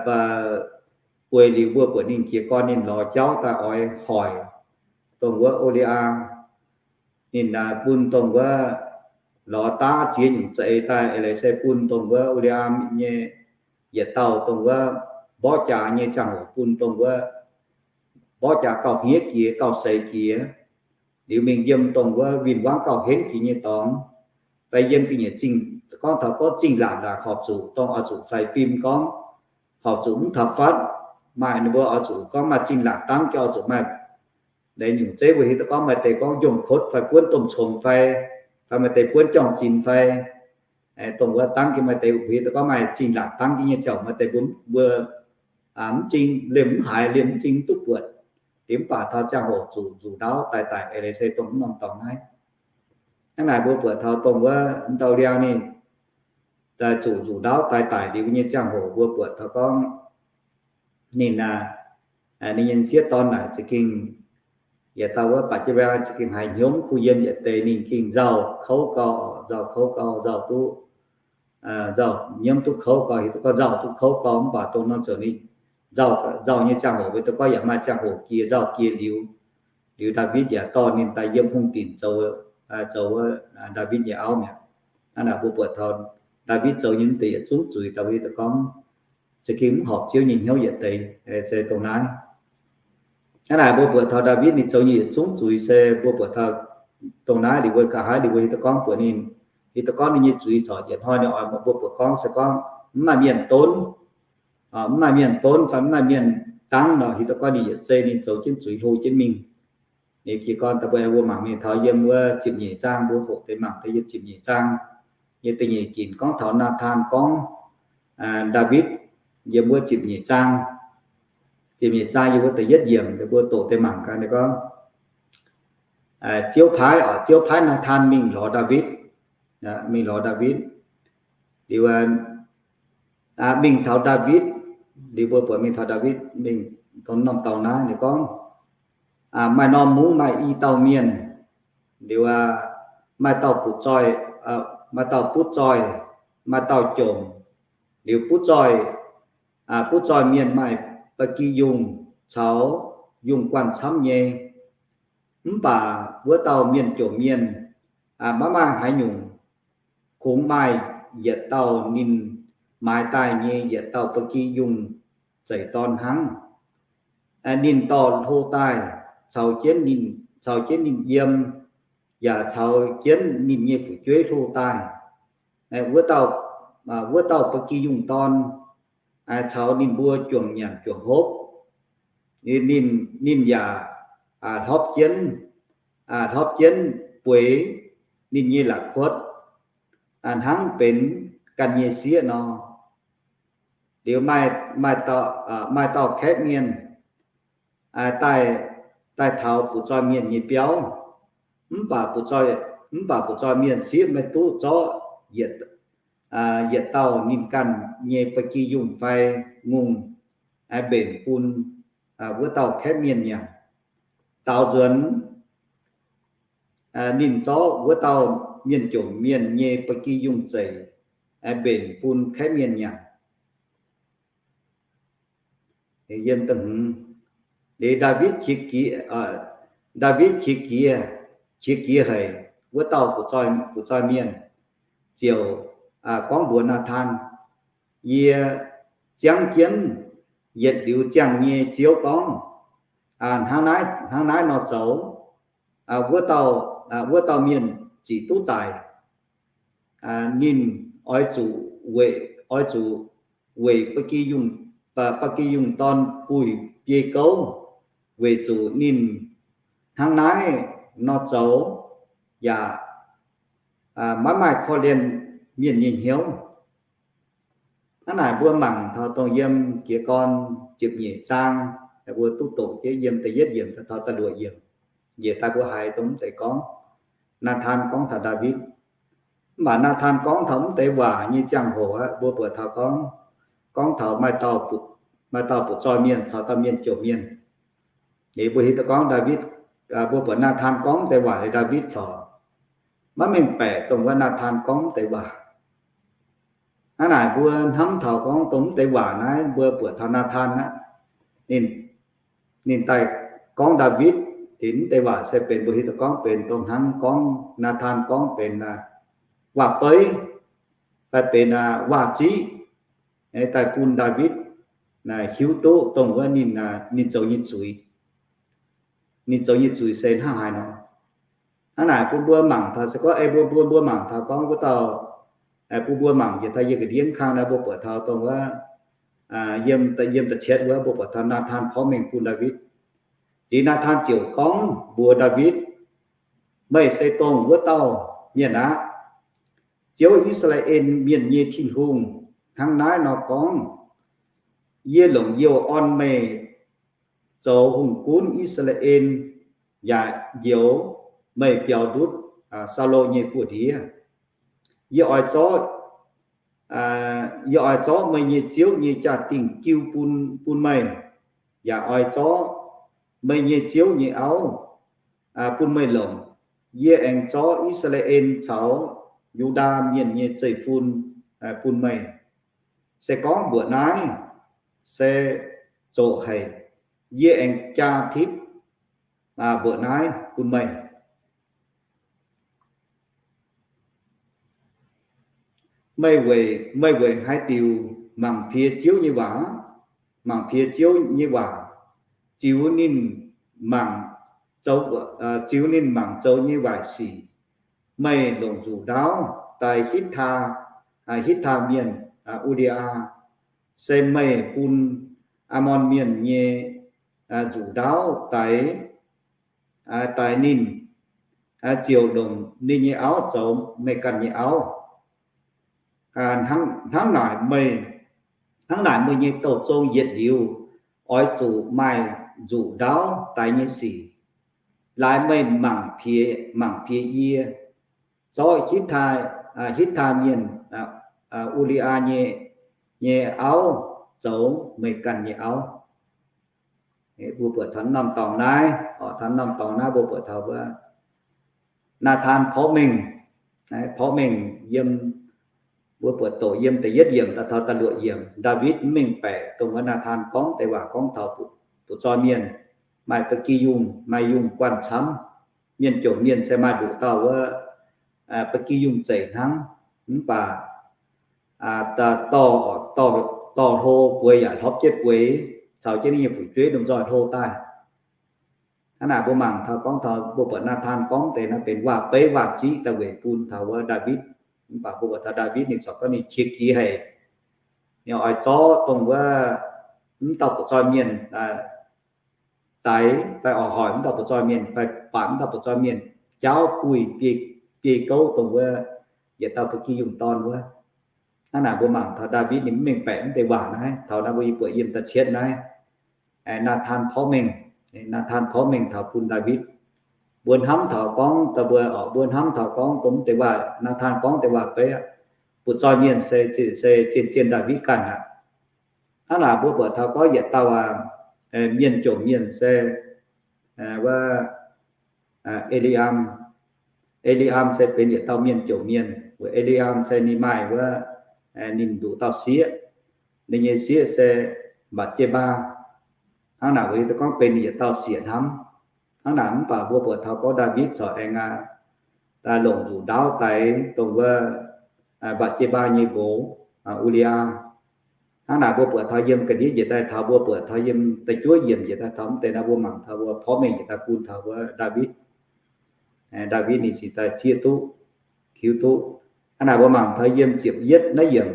bueix liuz, mbuo buatc ninh jiez gorn ninh lorz jauv daaih oix hoic dongh wuov O^li^yaa. Ninh bun dongh wuov lorz daav ziex nyungc za'eix daaih eix leiz se bun dongh wuov O^li^yaa nyei yietc dauh dongh wuov mborqv jaax nyei ziangh hoc bun dongh wuov mborqv jaax gauh hniev jiex, gauh seix jiex. Liuz mingh yiem dongh wuov win-wangv gauh henv jiex nyei dorngx, fai yiem ga'nyiec zingh, gorngv taux gorngv zingh laatc ndaangc horpc zuqc dongh oix zuqc faix fim gorngv horpc zuqc mv taux fatv, maaih ninh mbuo oix zuqc gorngv maaih zingh laatc dangv jauv oix zuqc maaih leiz nyungc zeiv mbuo hiuv duqv gorngv maaih deix gorngv njongh kotv fai buonv domh congx fai, fai maaih deix buonv jauv-zinh fai, dongh wuov dangv jienv maaih deix mbuo hiuv duqv gorngv maaih zingh laatc dangv jienv nyei ziangh hoc maaih deix mbuo mv zing liemh mv haiz, liemh mv zing mv duqv buatc. Liuz mv baac taux ziangh hoc zuqc nzuqc ndaauv daaih daic eix leiz se dongh mv norm dorngx naaiv. Hnangv naaic mbuo buatc taux dongh wuov m'dauh liaa ninh zuqc nzuqc ndaauv daaih daic liuz nyei ziangh hoc mbuo buatc taux gorngv ninh, ninh nyei sieqv dorn naaic za'gengh Yietc dauh wuov baac jienv mbaengx za'gengh haiz hnyouv kuh yiem yietc deix ninh gengh nzauh kouv gau, nzauh kouv gau, nzauh duqv, nzauh nyiemv duqv kouv gau, hiuv duqv gorngv nzauh duqv kouv gau, mv baac dongh norm ziouc ninh nzauh, nzauh nyei ziangh hoc, weic dongh gorngv yaac maaih ziangh hoc jiex nzauh jiex liuz, liuz Ndaawitv yaac dorh ninh daaih yiem hungh dinc zoux, zoux wuov Ndaawitv nyei auv mi'aqv. Hnangv naaic mbuo buatc taux Ndaawitv zoux nyei mv deix yietc zungv zuiz, Ndaawitv daaih gorngv za'gengh mv horpc Ziouv nyei hnyouv yietc deix, se dongh naaiv. Hnangv naaic mbuo buatc taux Ndaawitv ninh zoux nyei yietc zungv zuiz se mbuo buatc taux dongh naaiv liuz mbuo nqa'haav liuz mbuo hiuv duqv gorngv buatc ninh, hiuv duqv gorngv ninh nyei zuiz corc yietc hnoi ninh oix mbuo buatc gorngv se gorngv mv maaih mienh donv, mv maaih mienh donv fai mv maaih mienh dangv nor, hiuv duqv gorngv ninh yietc zei ninh zoux jienv zuiz hlo jienv mingh. Ninh jiez gorn daaih mbuo mbuo mangc mingh taux yiem wuov ziepc nyeic zaang, mbuo hoqc deix mangc daaih yiem ziepc nyeic zaang, yiem da'nyeic ginc gorngv taux Naathaan gorngv Ndaawitv yiem wuov ziepc nyeic zaang. Ziepc nyeic zaang yiem wuov da'yietv yiemc, mbuo doqc deix mangc gaax ninh gorngv, Ziouv paaiv, Ziouv paaiv Naathaan mingh lorz Ndaawitv, mingh lorz Ndaawitv. Liuz mingh taux Ndaawitv, liuz mbuo buatc mingh taux Ndaawitv mingh dongh norm dorngx naaiv ninh gorngv, maaih norm mungv maaih i dauh mienh, liuz maaih dauh butv zoih, maaih dauh butv zoih, maaih dauh jomc, liuz butv zoih, butv zoih mienh maaih ba'gi yungh caux yungh guanh camv nyei. Mv baac wuov dauh mienh jomc mienh maiv maaih haaix nyungc, kungx maaih yietc dauh ninh maaiz daaih nyei yietc dauh ba'gi yungh zeix dorn hnangv. Ninh dorh hlo daaih caux jienv ninh, caux jienv ninh yiem, yaac caux jienv ninh nyei fu'jueiv hlo daaih. Wuov dauh, wuov dauh ba'gi yungh dorn caux ninh mbuo juangc nyanc juangc hopv. Ninh, ninh yaac hlopv jienv, hlopv jienv bueix ninh nyei la'kuotv, hnangv benx ganh nyei sieqv nor. Liuz maaih, maaih dauh kaeqv mienh daaih, daaih taux butv zoih mienh nyei biauv. Mv baac butv zoih, mv baac butv zoih mienh sieqv maiv duqv zorqv yietc, yietc dauh ninh ganh nyei ba'gi yungh fai ngongh mbenc bun wuov dauh kaeqv mienh nyanc. Daaux nzuonx ninh zorqv wuov dauh mienh jomc mienh nyei ba'gi yungh zeix mbenc bun kaeqv mienh nyanc. Yiem da'hmz, liuz Ndaawitv qiex jiez, Ndaawitv qiex jiez, qiex jiez haic wuov dauh butv zoih, butv zoih mienh, ziouc gorngv mbuox Naathaan, Yie ziangv jienv yietc liuz ziangh nyei Ziouv gorngv, hnangv naaiv, hnangv naaiv nor zoux, wuov dauh, wuov dauh mienh zic duqv daic, ninh oix zuqc weic, oix zuqc weic ba'gi yungh, ba'gi yungh dorn buih biei gouv, weic zuqc ninh hnangv naaiv nor zoux yaac maiv maaih korv-lienh mienh nyei hnyouv. Hnangv naaic mbuo mangc taux dongh yiem jiez gorn ziepc nyeic zaang, mbuo duqv doqc jienv yiem da'yietv yiemc taux da'luoqc yiemc, njiec daaih mbuo haiz dongh mv deix gorngv, Naathaan gorngv taux Ndaawitv. Mv baac Naathaan gorngv taux mv deix waac nyei ziangh hoc aqv, mbuo buatc taux gorngv, gorngv taux maaih dauh, maaih dauh butv zoih mienh caux dauh mienh jomc mienh. Liuz mbuo hiuv duqv gorngv Ndaawitv, mbuo buatc Naathaan gorngv mv deix waac liuz Ndaawitv corc maiv mengh baeqc dongh wuov Naathaan gorngv mv deix waac. Hnangv naaic mbuo hnamv taux gorngv dongh mv deix waac naaiv mbuo buatc taux Naathaan aqv. Ninh, ninh daaih gorngv Ndaawitv liuz mv deix waac se benx mbuo hiuv duqv gorngv benx dongh hnangv gorngv Naathaan gorngv benx waac-beiv fai benx waac-ziqv daaih bun Ndaawitv hiuv duqv dongh wuov ninh, ninh zoux nyei zuiz. Ninh zoux nyei zuiz se hnangv haaix nor. Hnangv naaic bun mbuo mangc taux se gorngv, ei, mbuo, mbuo, mbuo mangc taux gorngv wuov dauh, bun mbuo mangc njiec daaih yiem ga'ndiev kang naaiv mbuo buatc taux dongh wuov, yiem, yiem da'cietv wuov mbuo buatc taux Naathaan porv mengh bun Ndaawitv. Liuz Naathaan ziouc gorngv mbuox Ndaawitv, Meih se dongh wuov dauh mienh aqv. Ziouv, I^saa^laa^en Mienh nyei Tin-Hungh, hnangv naaiv nor gorngv, Yie longc youh orn meih zoux hungh gunv I^saa^laa^en, yaac njoux meih biaux ndutv Saulo nyei buoz-ndiev. Yie oix zorqv, yie oix zorqv meih nyei ziouv nyei jaa-dingh jiu bun, bun meih, yaac oix zorqv meih nyei ziouv nyei auv, bun meih longc. Yie aengx zorqv I^saa^laa^en caux Yu^ndaa Mienh nyei zeiv-fun bun meih. Se gorngv mbuoqc naaiv se zoqc haic, yie aengx jaa tipv mbuoqc naaiv bun meih. Meih weic, meih weic haaix diuc mangc piex Ziouv nyei waac? Mangc piex Ziouv nyei waac, ziux ninh mangc, ziux ninh mangc zoux nyei waaic sic. Meih longc nzuqc ndaauv daix Hitv^taa, Hitv^taa Mienh, Aa^li^yaa, se meih bun Aamon Mienh nyei nzuqc ndaauv daix, daix ninh, ziouc longc ninh nyei auv zoux meih ganh nyei auv. Hnangv naaic meih, hnangv naaic meih nyei douh zong yietc liuz oix zuqc maaih nzuqc ndaauv daix nyei sic. Laaix meih mangc piex, mangc piex yie, zorqv Hitv^taa, Hitv^taa Mienh, Aa^li^yaa nyei, nyei auv zoux meih ganh nyei auv. Mbuo buatc taux norm dorngx naaiv, taux norm dorngx naaiv mbuo buatc taux wuov Naa^tan porv mengh, porv mengh yiem, mbuo buatc doqc yiem da'yietv yiemc daaih taux da'luoqc yiemc, Ndaawitv mv mengh baeqc dongh wuov Naa^tan gorngv deix waac gorngv taux butv-zoih mienh maaih ba'gi yungh, maaih yungh guanh camv. Mienh jomc mienh se maaih nduqc dauh wuov ba'gi yungh zeic hnangv, mv baac dorh, dorh hlo bueix yaac hlorpv jienv bueix, caux jienv ninh nyei fu'jueiv lomh nzoih hlo daaih. Hnangv naaic mbuo mangc taux gorngv taux mbuo buatc Naa^tan gorngv deix naaiv benx waac-beiv waac-ziqv daaih weic bun taux wuov Ndaawitv. Mv baac mbuo buatc taux Ndaawitv ninh corc gorngv ninh qiex jiez haic. Ninh oix zorqv dongh wuov mv dauh butv-zoih mienh daix, fai oix hoic mv dauh butv-zoih mienh, fai baatc mv dauh butv-zoih mienh jaauv buih biei gouv dongh wuov yietc dauh ba'gi yungh dorn wuov. Hnangv naaic mbuo mangc taux Ndaawitv ninh mv mengh baeqc mv deix waac naaiv. Taux naaiv mbuo yie buatc yiem da'cietv naaiv, Naa^tan porv mengh, Naa^tan porv mengh taux bun Ndaawitv. Mbuo hnamv taux gorngv, mbuo, mbuo hnamv taux gorngv dongh mv deix waac Naa^tan gorngv deix waac-beiv, butv-zoih mienh se, se zien-zien Ndaawitv ganh aqv. Hnangv naaic mbuo buatc taux gorngv yietc dauh mienh jomc mienh se wuov E^li^am. E^li^am se benx yietc dauh mienh jomc mienh. Weic E^li^am se ninh maaih wuov, ninh nduqc dauh sieqv. Ninh nyei sieqv se Mbatc^je^mbaa. Hnangv naaic weic gorngv benx ninh yietc dauh siec hnamv. Hnangv naaic mv baac mbuo buatc taux gorngv Ndaawitv corc aengx longc nzuqc ndaauv daix dongh wuov Mbatc^je^mbaa nyei nqox, U^li^yaa. Hnangv naaic mbuo buatc taux yiem ga'ndiev njiec daaih taux, mbuo buatc taux yiem da'juov yiemc njiec daaih taux mv deix naaiv mbuo mangc taux mbuo porv mengh njiec daaih bun taux wuov Ndaawitv. Ndaawitv ninh cingx daaih zieqv duqv, hiuv duqv. Hnangv naaic mbuo mangc taux yiem ziepc yietv naaiv yiemc,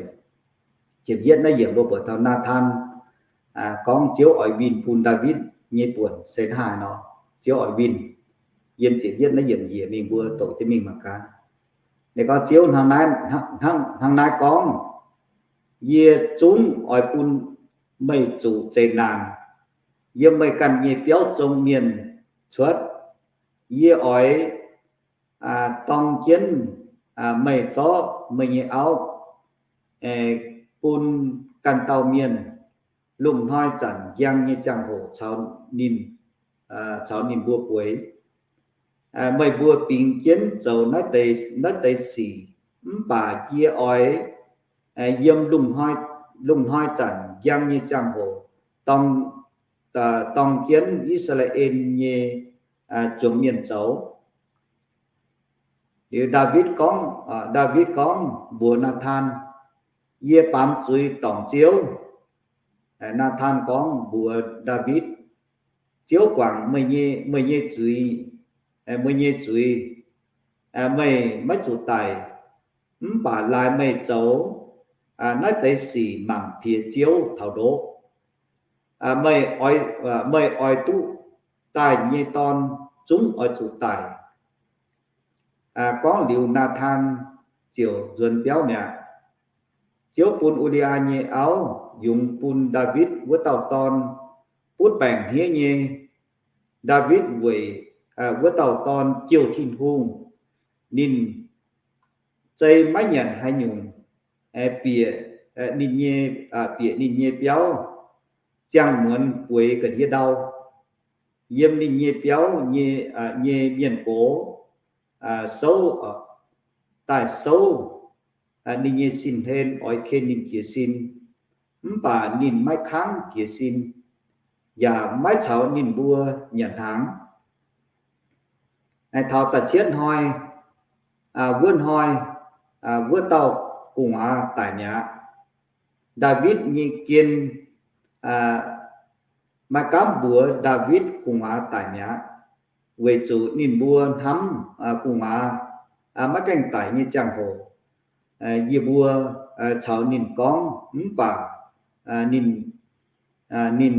ziepc yietv naaiv yiemc mbuo buatc taux Naa^tan gorngv Ziouv oix winh bun Ndaawitv nyei buonc se hnangv haaix nor. Ziouv oix winh. Yiem ziepc yietv naaiv yiemc njiec mingh mbuo doqc jienv mingh mangc gaax. Ninh gorngv Ziouv hnangv naaiv, hnangv naaiv gorngv, Yie zungv oix bun meih zuqc zeqc naanc yiem meih ganh nyei biauv zong mienh cuotv. Yie oix dorng jienv meih zorqv meih nyei auv bun ganh dauh mienh. Lungh hnoi zanc njang nyei ziangh hoc caux ninh, caux ninh mbuo bueix. Meih mbuo bingx jienv zoux naaiv deix, naaiv deix sic, mv baac yie oix yiem lungh hnoi zanc njang nyei ziangh hoc dorng, dorng jienv I^saa^laa^en nyei zuangx mienh zoux. Liuz Ndaawitv gorngv, Ndaawitv gorngv mbuox Naatan, Yie baamz zuiz dorngc Ziouv. Naatan gorngv mbuox Ndaawitv, Ziouv guangc meih nyei, meih nyei zuiz, meih nyei zuiz, meih maiv zuqc daic. Mv baac laaix meih zoux naaiv deix sic mangc piex Ziouv taux ndoqv. Meih oix, meih oix duqv daaih nyei dorn zungv oix zuqc daic. Gorngv liuz Naatan ziouc nzuonx biauv mi'aqv. Ziouv bun U^li^yaa nyei auv yungz bun Ndaawitv wuov dauh dorn, butv baengc hniev nyei. Ndaawitv weic wuov dauh dorn jouh Tin-Hungh. Ninh zei maiv nyanc haaix nyungc, bieqc ninh nyei, bieqc ninh nyei biauv ziangh muonz bueix ga'ndiev ndau. yiem ninh nyei biauv nyei, nyei mienh gox souv, daaih souv ninh nyei sin-hlen oix ken ninh jiez sin, mv baac ninh maiv kangv jiez sin, yaac maiv caux ninh mbuo nyanc hnaangx. Taux da'cietv hnoi, wuov hnoi, wuov dauh gu'nguaaz daic mi'aqv. Ndaawitv nyei gien maiv gaamv mbuox Ndaawitv gu'nguaaz daic mi'aqv, weic zuqc ninh mbuo hnamv gu'nguaaz maiv gaengh daic nyei ziangh hoc, yie mbuo caux ninh gorngv, mv baac ninh, ninh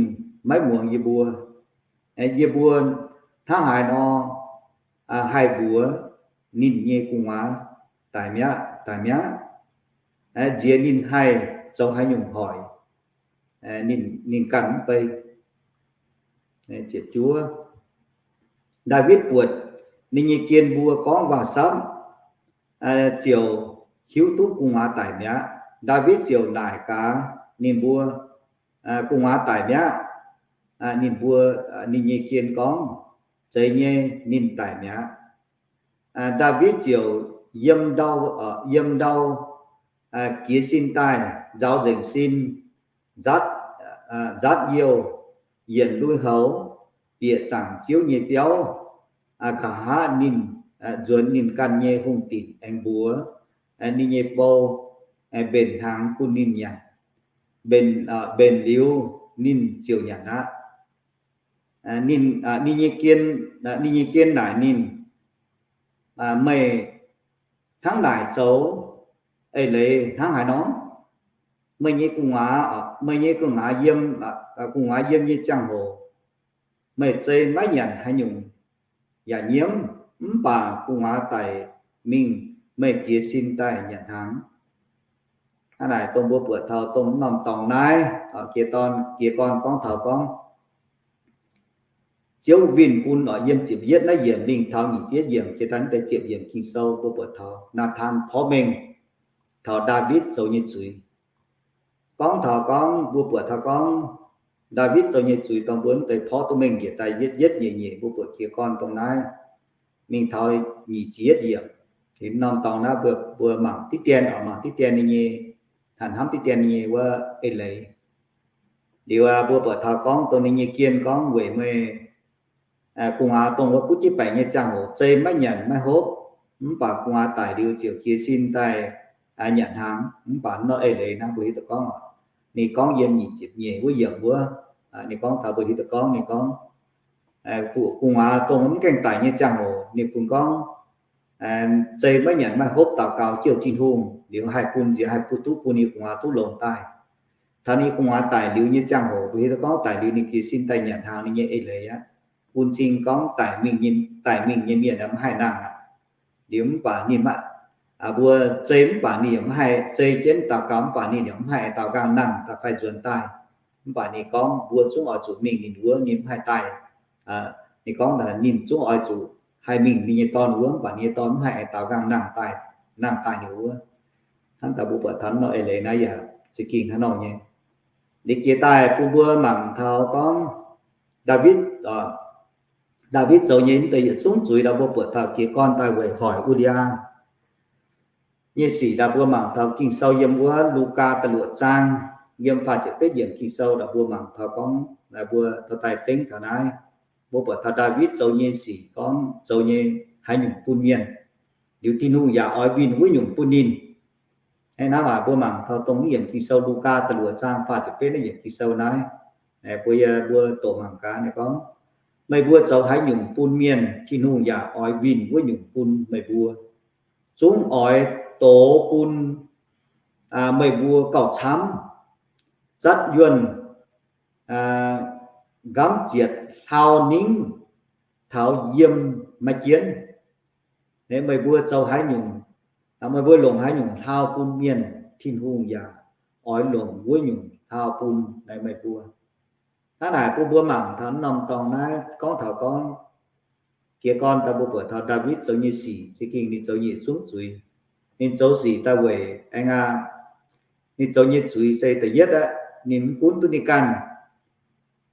maiv muangx yie mbuo. Yie mbuo hnangv haaix nor haih mbuox ninh nyei gu'nguaaz daic mi'aqv, daic mi'aqv? Nziex ninh haih zoux haaix nyungc hoic ninh, ninh ganh mv bei? Ndaawitv buatc ninh nyei gien mbuo gorngv waac-samv ziouc hiuv duqv gu'nguaaz daic mi'aqv. Ndaawitv ziouc naaic gaax ninh mbuo, gu'nguaaz daic mi'aqv? Ninh mbuo, ninh nyei gien gorngv, zeiz nyei, ninh daic mi'aqv. Ndaawitv ziouc yiem ndau, yiem ndau jiez sin daaih, nzaaux nzengc sin, nzaatv, nzaatv youh, yienc lui-houx, bieqc zaangc Ziouv nyei biauv. Nqa'haav ninh nzuonx ninh ganh nyei hungh dinc aengx mbuox ninh nyei bou mbenc hnaangx bun ninh nyanc. Mbenc, mbenc liuz ninh ziouc nyanc aqv. Ninh, ninh nyei gien, ninh nyei gien naaic ninh, meih hnangv naaic zoux eix leiz hnangv haaix nor? Meih nyei gu'nguaaz, meih nyei gu'nguaaz yiem, gu'nguaaz yiem nyei ziangh hoc, meih zei maiv nyanc haaix nyungc yaac nyiemv, mv baac gu'nguaaz daic mingh meih jiez sin daaih nyanc hnaangx. Hnangv naaic dongh mbuo buatc taux dongh norm dorngx naaiv, jiez gorn, jiez gorn gorngv taux gorngv Ziouv winh bun oc, yiem ziepc yietv naaiv yiemc mingh taux nyic ziepc yietv yiemc, jiex daaih naaiv deix ziepc yiemc Ging-Sou mbuo buatc taux Naa^tan porv mengh taux Ndaawitv zoux nyei zuiz. Gorngv taux gorngv, mbuo buatc taux gorngv Ndaawitv zoux nyei zuiz dongh mbuo naaiv deix porv duqv mengh njiec daaih yietv yietv nyeic nyeic, mbuo buatc jiez gorn dongh naaiv mingh taux nyic ziepc yietv yiemc. Norm dorngx naaiv mbuo, mbuo mangc diqv dien oc, mangc diqv dien ninh nyei, hanc hnamv diqv dien ninh nyei wuov eix leiz. Liuz mbuo buatc taux gorngv dongh ninh nyei gien gorngv weic meih gu'nguaaz dongh wuov butv jienv baengc nyei ziangh hoc zei maiv nyanc maiv hopv, mv baac gu'nguaaz daic liuz ziouc jiez sin daaih nyanc hnaangx. Mv baac nor eix leiz naaiv mbuo hiuv duqv gorngv oc, ninh gorngv yiem nyic ziepc nyeic wuov yiemc wuov, ninh gorngv taux mbuo hiuv duqv gorngv, ninh gorngv gu'nguaaz dongh mv gaengh daic nyei ziangh hoc ninh bun gorngv zei maiv nyanc maiv hopv daux gaux jouh Tin-Hungh liuz haih bun nziex, haih bun duqv bun ninh gu'nguaaz duqv longx daaih. Taux ninh gu'nguaaz daic liuz nyei ziangh hoc, mbuo hiuv duqv gorngv daic liuz ninh jiez sin daaih nyanc hnaangx ninh nyei eix leiz aqv, bun cing gorngv daic mingh, daic mingh nyei mienh mv haih nangh aqv. Liuz mv baac ninh maiv, mbuo zei mv baac ninh yaac mv haih, zei jienv daux gaux mv baac ninh yaac mv haih daux nqaang nangh daaih fai nzuonx daaih. Mv baac ninh gorngv mbuo zungv oix zuqc mingh ninh wuov, ninh mv haih daaih. Ninh gorngv ninh zungv oix zuqc haih mingh ninh nyei dorn wuov, mv baac ninh nyei dorn mv haih daux nqaang nangh daaih, nangh daaih ninh wuov. Hnangv daaih mbuo buatc taux nor eix leiz naaiv yaac za'gengh hnangv nor nyei. Liuz jiex daaih bun mbuo mangc taux gorngv Ndaawitv, Ndaawitv zoux nyei naaiv deix yietc zungv zuiz, mbuo buatc taux jiez gorn daaih weic hoic Wu^li^yaa nyei sic. Daaih mbuo mangc taux Ging-Sou yiem wuov Lugaa da'luoqc zaang, yiem faah ziepc betv yiemc Ging-Sou, daaih mbuo mangc taux gorngv, daaih mbuo dorh daaih dengv taux naaiv. Mbuo buatc taux Ndaawitv zoux nyei sic gorngv zoux nyei haaix nyungc bun mienh, liuz Tin-Hungh yaac oix winh wuov nyungc bun ninh. Hnangv naaiv mbuo mangc taux dongh yiemc Ging-Sou Lugaa da'luoqc zaang faah ziepc betv naaiv yiemc Ging-Sou naaiv, mbuo, mbuo doqc mangc gaax ninh gorngv, meih mbuo zoux haaix nyungc bun mienh, Tin-Hungh yaac oix winh wuov nyungc bun meih mbuo. Zungv oix dox bun meih mbuo gauh camv, zatv yuonh, nqamv zietc hlaau ningv taux yiem maiv jienv. Meih mbuo zoux haaix nyungc, meih mbuo longc haaix nyungc hlaau bun mienh, Tin-Hungh yaac oix longc wuov nyungc hlaau bun meih mbuo. Hnangv naaic bun mbuo mangc taux norm dorngx naaiv gorngv taux gorngv, jiez gorn daaih mbuo buatc taux Ndaawitv zoux nyei sic, za'gengh ninh zoux nyei zungv zuiz. Ninh zoux sic daaih weic aengx aqv, ninh zoux nyei zuiz se da'yietv aqv, ninh mv gunv duqv ninh ganh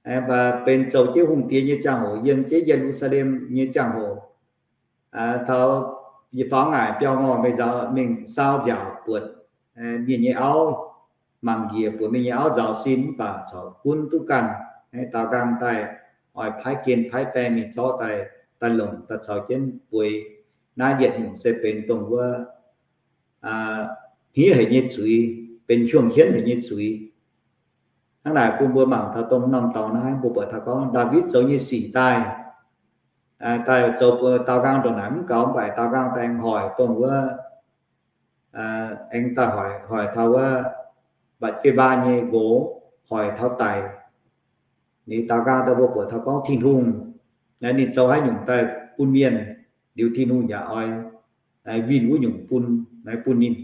Mv baac benx zoux jienv hungh diex nyei ziangh hoc, yiem jienv Ye^lu^saa^lem nyei ziangh hoc, taux yietc faaux ngaaic biauv ngorh mingh nzaaux, mingh saau nziaauc buatc mienh nyei auv, mangc njiec buatc mienh nyei auv nzaaux sin mv baac corc gunv duqv ganh, daaux nqaang daaih oix paaiv gen paaiv baeng mingh zorqv daaih, daaih longc daaih caux jienv bueix. Naaiv yietc nyungc se benx dongh wuov hniev haic nyei zuiz, benx hiuang hienv haic nyei zuiz. Hnangv naaic bun mbuo mangc taux dongh norm dorngx naaiv, mbuo buatc taux gorngv Ndaawitv zoux nyei sic daaih, daaih zoux daaux nqaang ndongc naaic mv gaux, mv baac daaux nqaang daaih aengx hoic dongh wuov, aengx daaih hoic, hoic taux wuov Mbatc^je^mbaa nyei nqox, hoic taux daic. Ninh daaux nqaang daaih mbuo buatc taux gorngv Tin-Hungh, ninh zoux haaix nyungc daaih bun mienh, liuz Tin-Hungh yaac oix winh wuov nyungc bun, bun ninh.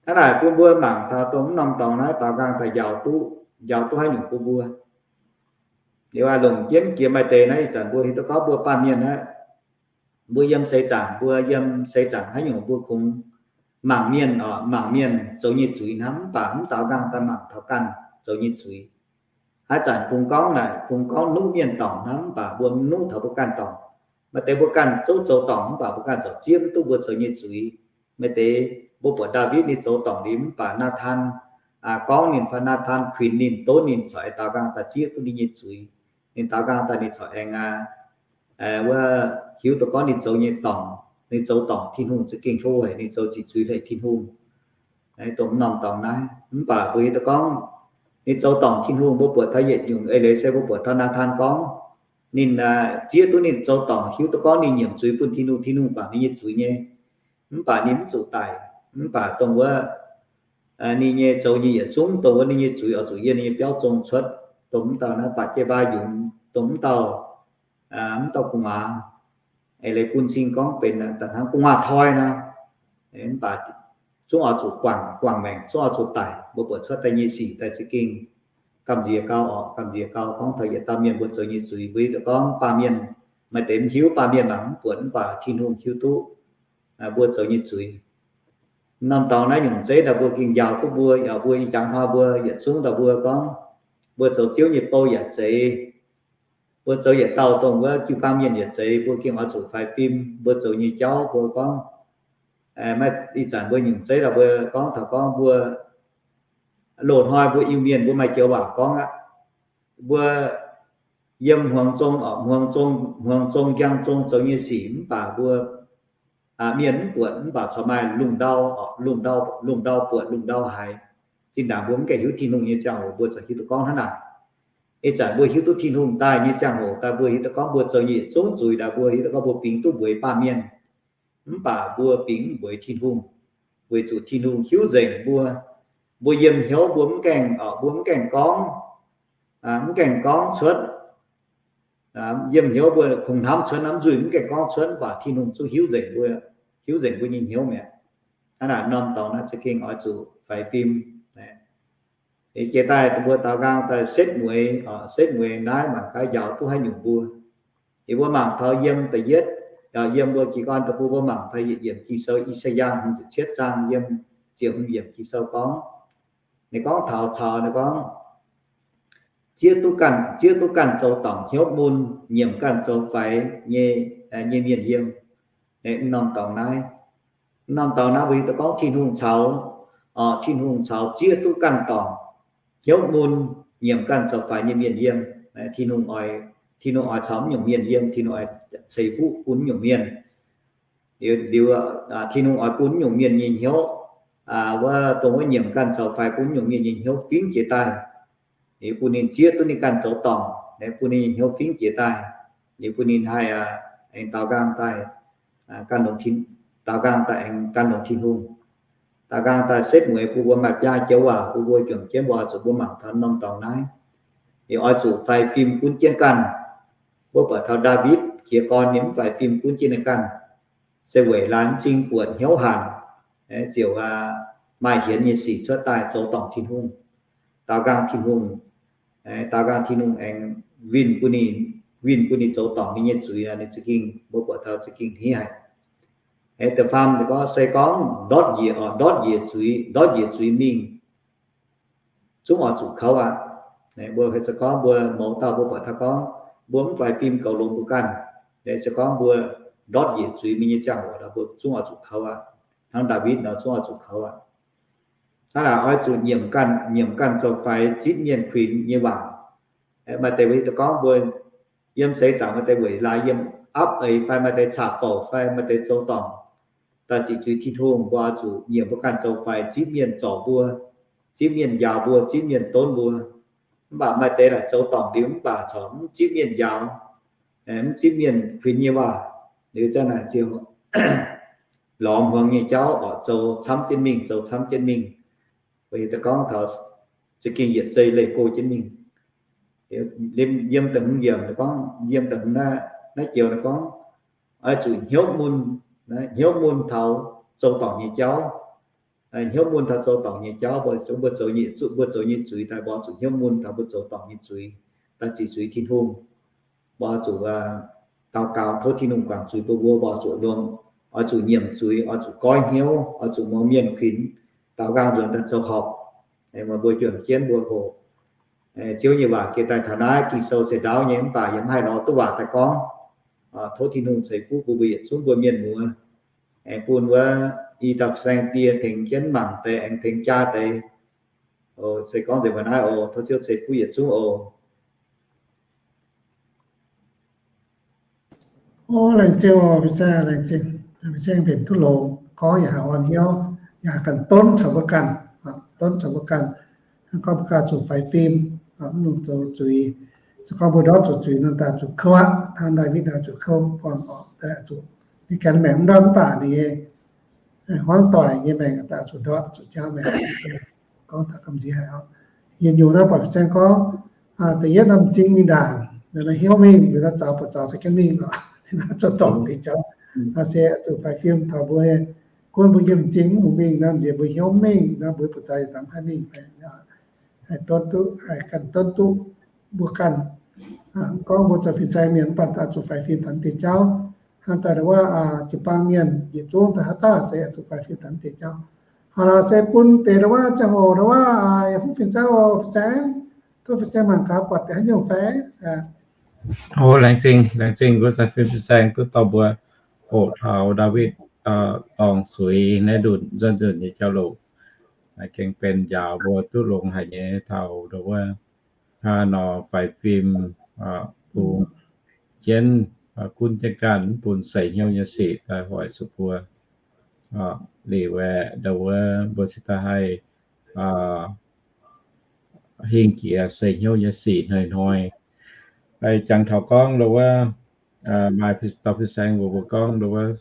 Hnangv naaic bun mbuo mangc taux dongh mv norm dorngx naaiv daaux nqaang daaih njaaux duqv, njaaux duqv haaix nyungc bun mbuo. Liuz aac, longc jienv jiex maaih deix naaiv ih zanc mbuo hiuv duqv gorngv mbuo baamh mienh aqv, mbuo yiem seix zaangc, mbuo yiem seix zaangc haaix nyungc mbuo kungx mangc mienh, mangc mienh zoux nyei zuiz hnangv, mv baac mv daaux nqaang daaih mangc taux ganh zoux nyei zuiz. Haaix zanc kungx gorngv naaic, kungx gorngv nuqv mienh dorngc hnangv, mv baac mbuo mv nuqv taux mbuo ganh dorngc. Maaih deix mbuo ganh zouv zoux dorngc mv baac mbuo ganh corc zieqv mv duqv mbuo zoux nyei zuiz. Maaih deix mbuo buatc Ndaawitv ninh zoux dorngc liuz mv baac Naatan gorngv ninh fai Naatan kuinx ninh, donv ninh corc aengx daaux nqaang daaih zieqv duqv ninh nyei zuiz. Ninh daaux nqaang daaih ninh corc aengx wuov hiuv duqv gorngv ninh zoux nyei dorngc, ninh zoux dorngc Tin-Hungh za'gengh hlo haic, ninh zoux ziqc zuiz haic Tin-Hungh. Dongh norm dorngx naaiv mv baac mbuo hiuv duqv gorngv ninh zoux dorngc Tin-Hungh, mbuo buatc taux yietc nyungc eix leiz se mbuo buatc taux Naatan gorngv ninh zieqv duqv ninh zoux dorngc, hiuv duqv gorngv ninh nyiemc zuiz bun Tin-Hungh, Tin-Hungh guangc ninh nyei zuiz nyei. Mv baac ninh mv zuqc daic, mv baac dongh wuov ninh nyei zoux nyei yietc zungv dongh wuov ninh nyei zuiz oix zuqc yiem ninh nyei biauv zong cuotv. Dongh mv dauh naaiv Mbatc^je^mbaa yungz, dongh mv dauh, mv dauh gu'nguaaz, eix leiz bun cing gorngv benx daaih hnangv gu'nguaaz toi nor, mv baac zungv oix zuqc guangc, guangc maengc, zungv oix zuqc daic. Mbuo buatc cuotv daaih nyei sic daaih za'gengh gamh nziex gau oc, gamh nziex gau. Gorngv taux yietc dauh mienh mbuo zoux nyei zuiz, mbuo hiuv duqv gorngv baamh mienh, maaih deix mv hiuv, baamh mienh mangc mv buatc, mv baac Tin-Hungh hiuv duqv mbuo zoux nyei zuiz. Norm dorngx naaiv nyungc zeiv ndau mbuo gengh njaaux duqv mbuo, yaac mbuo ih jangx hnoi mbuo yietc zungv ndau mbuo gorngv mbuo zoux Ziouv nyei bou yaac zeiz, mbuo zoux yietc dauh dongh wuov jiu-baang mienh yaac zeiz, mbuo gengh oix zuqc faix fim mbuo zoux nyei jauv. Mbuo gorngv maiv ih zanc mbuo nyungc zeiv ndau mbuo gorngv taux gorngv mbuo loz-hnoi mbuo Iu-Mienh mbuo maaih joux waac gorngv aqv, mbuo yiem hmuangx zong, hmuangx zong, hmuangx zong njang zong zoux nyei sic mv baac mbuo mienh mv buatc, mv baac corc maaih lungh ndau, lungh ndau, lungh ndau buatc lungh ndau haiz. Zinh ndaangc mbuo mv gaengh hiuv Tin-Hungh nyei ziangh hoc mbuo ziouc hiuv duqv gorngv hnangv naaic. Ih zanc mbuo hiuv duqv Tin-Hungh daaih nyei ziangh hoc daaih mbuo hiuv duqv gorngv mbuo zoux nyei yietc zungv zuiz daaih mbuo hiuv duqv gorngv mbuo bingx duqv mbueiz baamh mienh, mv baac mbuo bingx mbueiz Tin-Hungh, weic zuqc Tin-Hungh hiuv nzengc mbuo. Mbuo yiem hnyouv mbuo mv gaengh, mbuo mv gaengh gorngv, mv gaengh gorngv cuotv, yiem hnyouv mbuo kungx hnamv cuotv hnamv nzuih mv gaengh gorngv cuotv, mv baac Tin-Hungh zungv hiuv nzengc mbuo, hiuv nzengc mbuo nyei hnyouv mi'aqv. Hnangv naaic norm dorngx naaiv za'gengh oix zuqc faix fim. Jiex daaih mbuo daaux nqaang daaih setv mueiz, setv mueiz naaiv mangc gaax njaaux duqv haaix nyungc mbuo. Liuz mbuo mangc taux yiem da'yietv, yiem mbuo jiez gorn deic-bung mbuo mangc taux yietc yiemc Ging-Sou, I^saa^yaa hmz ziepc cietv zaang yiem ziepc hmz yiemc Ging-Sou gorngv, ninh gorngv taux caux ninh gorngv zieqv duqv ganh, zieqv duqv ganh zoux dorngc hnyouv mun, nyiemc ganh zoux faix nyei, nyei mienh yiem. Norm dorngx naaiv, norm dorngx naaiv mbuo hiuv duqv gorngv Tin-Hungh caux, Tin-Hungh caux zieqv duqv ganh dorngc hnyouv mun, nyiemc ganh zoux faix nyei mienh yiem. Tin-Hungh oix, Tin-Hungh oix caux mv nyungc mienh yiem, Tin-Hungh oix ceix fuqv bun mv nyungc mienh. Liuz, liuz Tin-Hungh oix bun mv nyungc mienh nyei hnyouv, wuov dongh wuov nyiemc ganh zoux faix bun mv nyungc mienh nyei hnyouv fingx jiex daaih. Liuz bun ninh zieqv duqv ninh ganh zoux dorngc, bun ninh nyei hnyouv fingx jiex daaih. Liuz bun ninh haih aengx daaux nqaang daaih, gan longx, daaux nqaang daaih aengx gan longx Tin-Hungh. Daaux nqaang daaih setv mueiz bun mbuo maaih biaa joux waac bun mbuo juangc jienv mbuo oix zuqc mbuo mangc taux norm dorngx naaiv. Liuz oix zuqc faix fim gunv jienv ganh. Mbuo buatc taux Ndaawitv jiez gorn ninh mv faix fim gunv jienv ninh ganh, se weic laanh m'zing buatc hnyouv hanc, ziouc maaih hienx nyei sic cuotv daaih zoux dorngc Tin-Hungh, daaux nqaang Tin-Hungh, daaux nqaang Tin-Hungh aengx winh bun ninh, winh bun ninh zoux dorngc ninh nyei zuiz, ninh za'gengh, mbuo buatc taux za'gengh hnangv haic. Da'faam gorngv se gorngv ndortv njiec, ndortv njiec zuiz, ndortv njiec zuiz mingh, zungv oix zuqc kouv aqv. Mbuo heuc se gorngv mbuo mouz dauh mbuo buatc taux gorngv mbuo mv faix fim goux longx mbuo ganh, se gorngv mbuo ndortv njiec zuiz mingh nyei ziangh hoc, mbuo zungv oix zuqc kouv aqv. Hnangv Ndaawitv nor, zungv oix zuqc kouv aqv. Hnangv naaic oix zuqc nyiemc ganh, nyiemc ganh zoux faix zipv mienh kuinx nyei waac. Maaih deix weic da'gorngv mbuo yiem seix zaangc maaih deix weic laaix yiem apv eix fai maaih deix caqv-bouc fai maaih deix zoux dorngc daaih ziqc zuiz Tin-Hungh, mbuo oix zuqc nyiemc mbuo ganh zoux faix zipv mienh zorc mbuo, zipv mienh njaaux mbuo, zipv mienh donv mbuo. Mv baac maaih deix laaic zoux dorngc liuz mv baac corc mv zipv mienh njaaux, mv zipv mienh kuinx nyei waac, liuz zanc naaic ziouc lorz hmuangx nyei jauv oc, zoux camv jienv mingh, zoux camv jienv mingh. Weic da'gorngv taux za'gengh yietc zei leih go jienv mingh. Yiem da'hmz yiemc gorngv, yiem da'hmz naaiv joux naaiv gorngv, oix zuqc hnyouv mun, hnyouv mun taux zoux dorngc nyei jauv. Hnyouv mun taux zoux dorngc nyei jauv, mbuo zoux nyei zuiz daaih mbuo zuqc hnyouv mun taux mbuo zoux dorngc nyei zuiz, daaih ziqc zuiz Tin-Hungh. Mbuo zuqc daux gaux tov Tin-Hungh guangc zuiz bun mbuo, mbuo zuqc longx, oix zuqc nyiemc zuiz, oix zuqc goiv hnyouv, oix zuqc muangx mienh kuinx, daaux nqaang nzuonx daaih zoux horpc. Meih mbuo juangc jienv mbuo hoqc Ziouv nyei waac geh daaih taux naaiv. Ging-Sou se ndaauv nyei mv baac yie mv haih lorz duqv waac daaih gorngv. Tov Tin-Hungh ceix fuqv bun mbuo yietc zungv mbuo mienh muoz, aengx bun wuov i dauh fin-saeng die tengx jienv mangc deix aengx tengx jaa deix. Se gorngv nzengc mbuo naaiv oc. Tov Ziouv ceix fuqv yietc zungv oc. O, laengz zingh oc, fin-saeng, laengz zingh. Fin-saeng mbenc duqv longx, gorngv yaac haih orn hnyouv, yaac haih ganh donv caux mbuo ganh, donv caux mbuo ganh. Gorngv mbuo ganh zuqc faix fim, mv longc zoux zuiz. Se gorngv mbuo ndortv zuqc zuiz nor, daaih zuqc kouv aqv. Hnangv Ndaawitv nor zuqc kouv buangh orqc, daaih zuqc ninh ganh maengc mv ndortv mv baac ninh nyei hmuangv doic nyei maengc daaih zuqc ndortv zuqc jauv maengc. Gorngv taux gamh nziex haic oc. Yietc nyungc naaiv buatc fin-saeng gorngv, da'yietv norm m'zing mingh ndaangc, liuz nor hnyouv mingh, liuz nor zaux buatc zaux se jienv mingh oc. Liuz nor zoux dorngc deix jauv. Naaiv se zuqc faix fim taux mbuo, gunv mbuo yiem m'zing mv bungx mingh nor, nziex mbuo hnyouv mv mingh nor, mbuo buatc zaux yietc dangx mv haih mingh. Haih donv duqv, haih ganh donv duqv mbuo ganh. Gorngv mbuo zoux fin-saeng mienh mv baac daaih zuqc faix fim taux deix jauv. Hnangv daaih ndongc wuov jiu-baang mienh yietc zungv daaih haaix dauh zeiz zuqc faix fim taux deix jauv. Hnangv naaic se bun deix ndongc wuov ziangh hoc ndongc wuov yaac fuqv fin-saeng oc, fin-saeng. Tov fin-saeng mangc gaax buatc deix haaix nyungc fai. O, laengz zingh, laengz zingh wuov zanc fin-saeng duqv dorh mbuo hoqc taux Ndaawitv dorngh zuiz naaiv nzunc nzunc nzunc nyei jauv-louc. Gengh benx njaaux mbuo duqv longx haic nyei taux ndongc wuov hnangv nor faix fim bungx jienv, gunv jienv ganh, mv bun seix hnyouv nyei sic daaih hoic zuqc mbuo. Liuz aeqv, ndongc wuov mbuo cingx daaih haih hingh jiex seix hnyouv nyei sic hnoi-hnoi. Jangx taux gorngv ndongc wuov, maaih dauh fin-saeng mbuox mbuo gorngv ndongc wuov,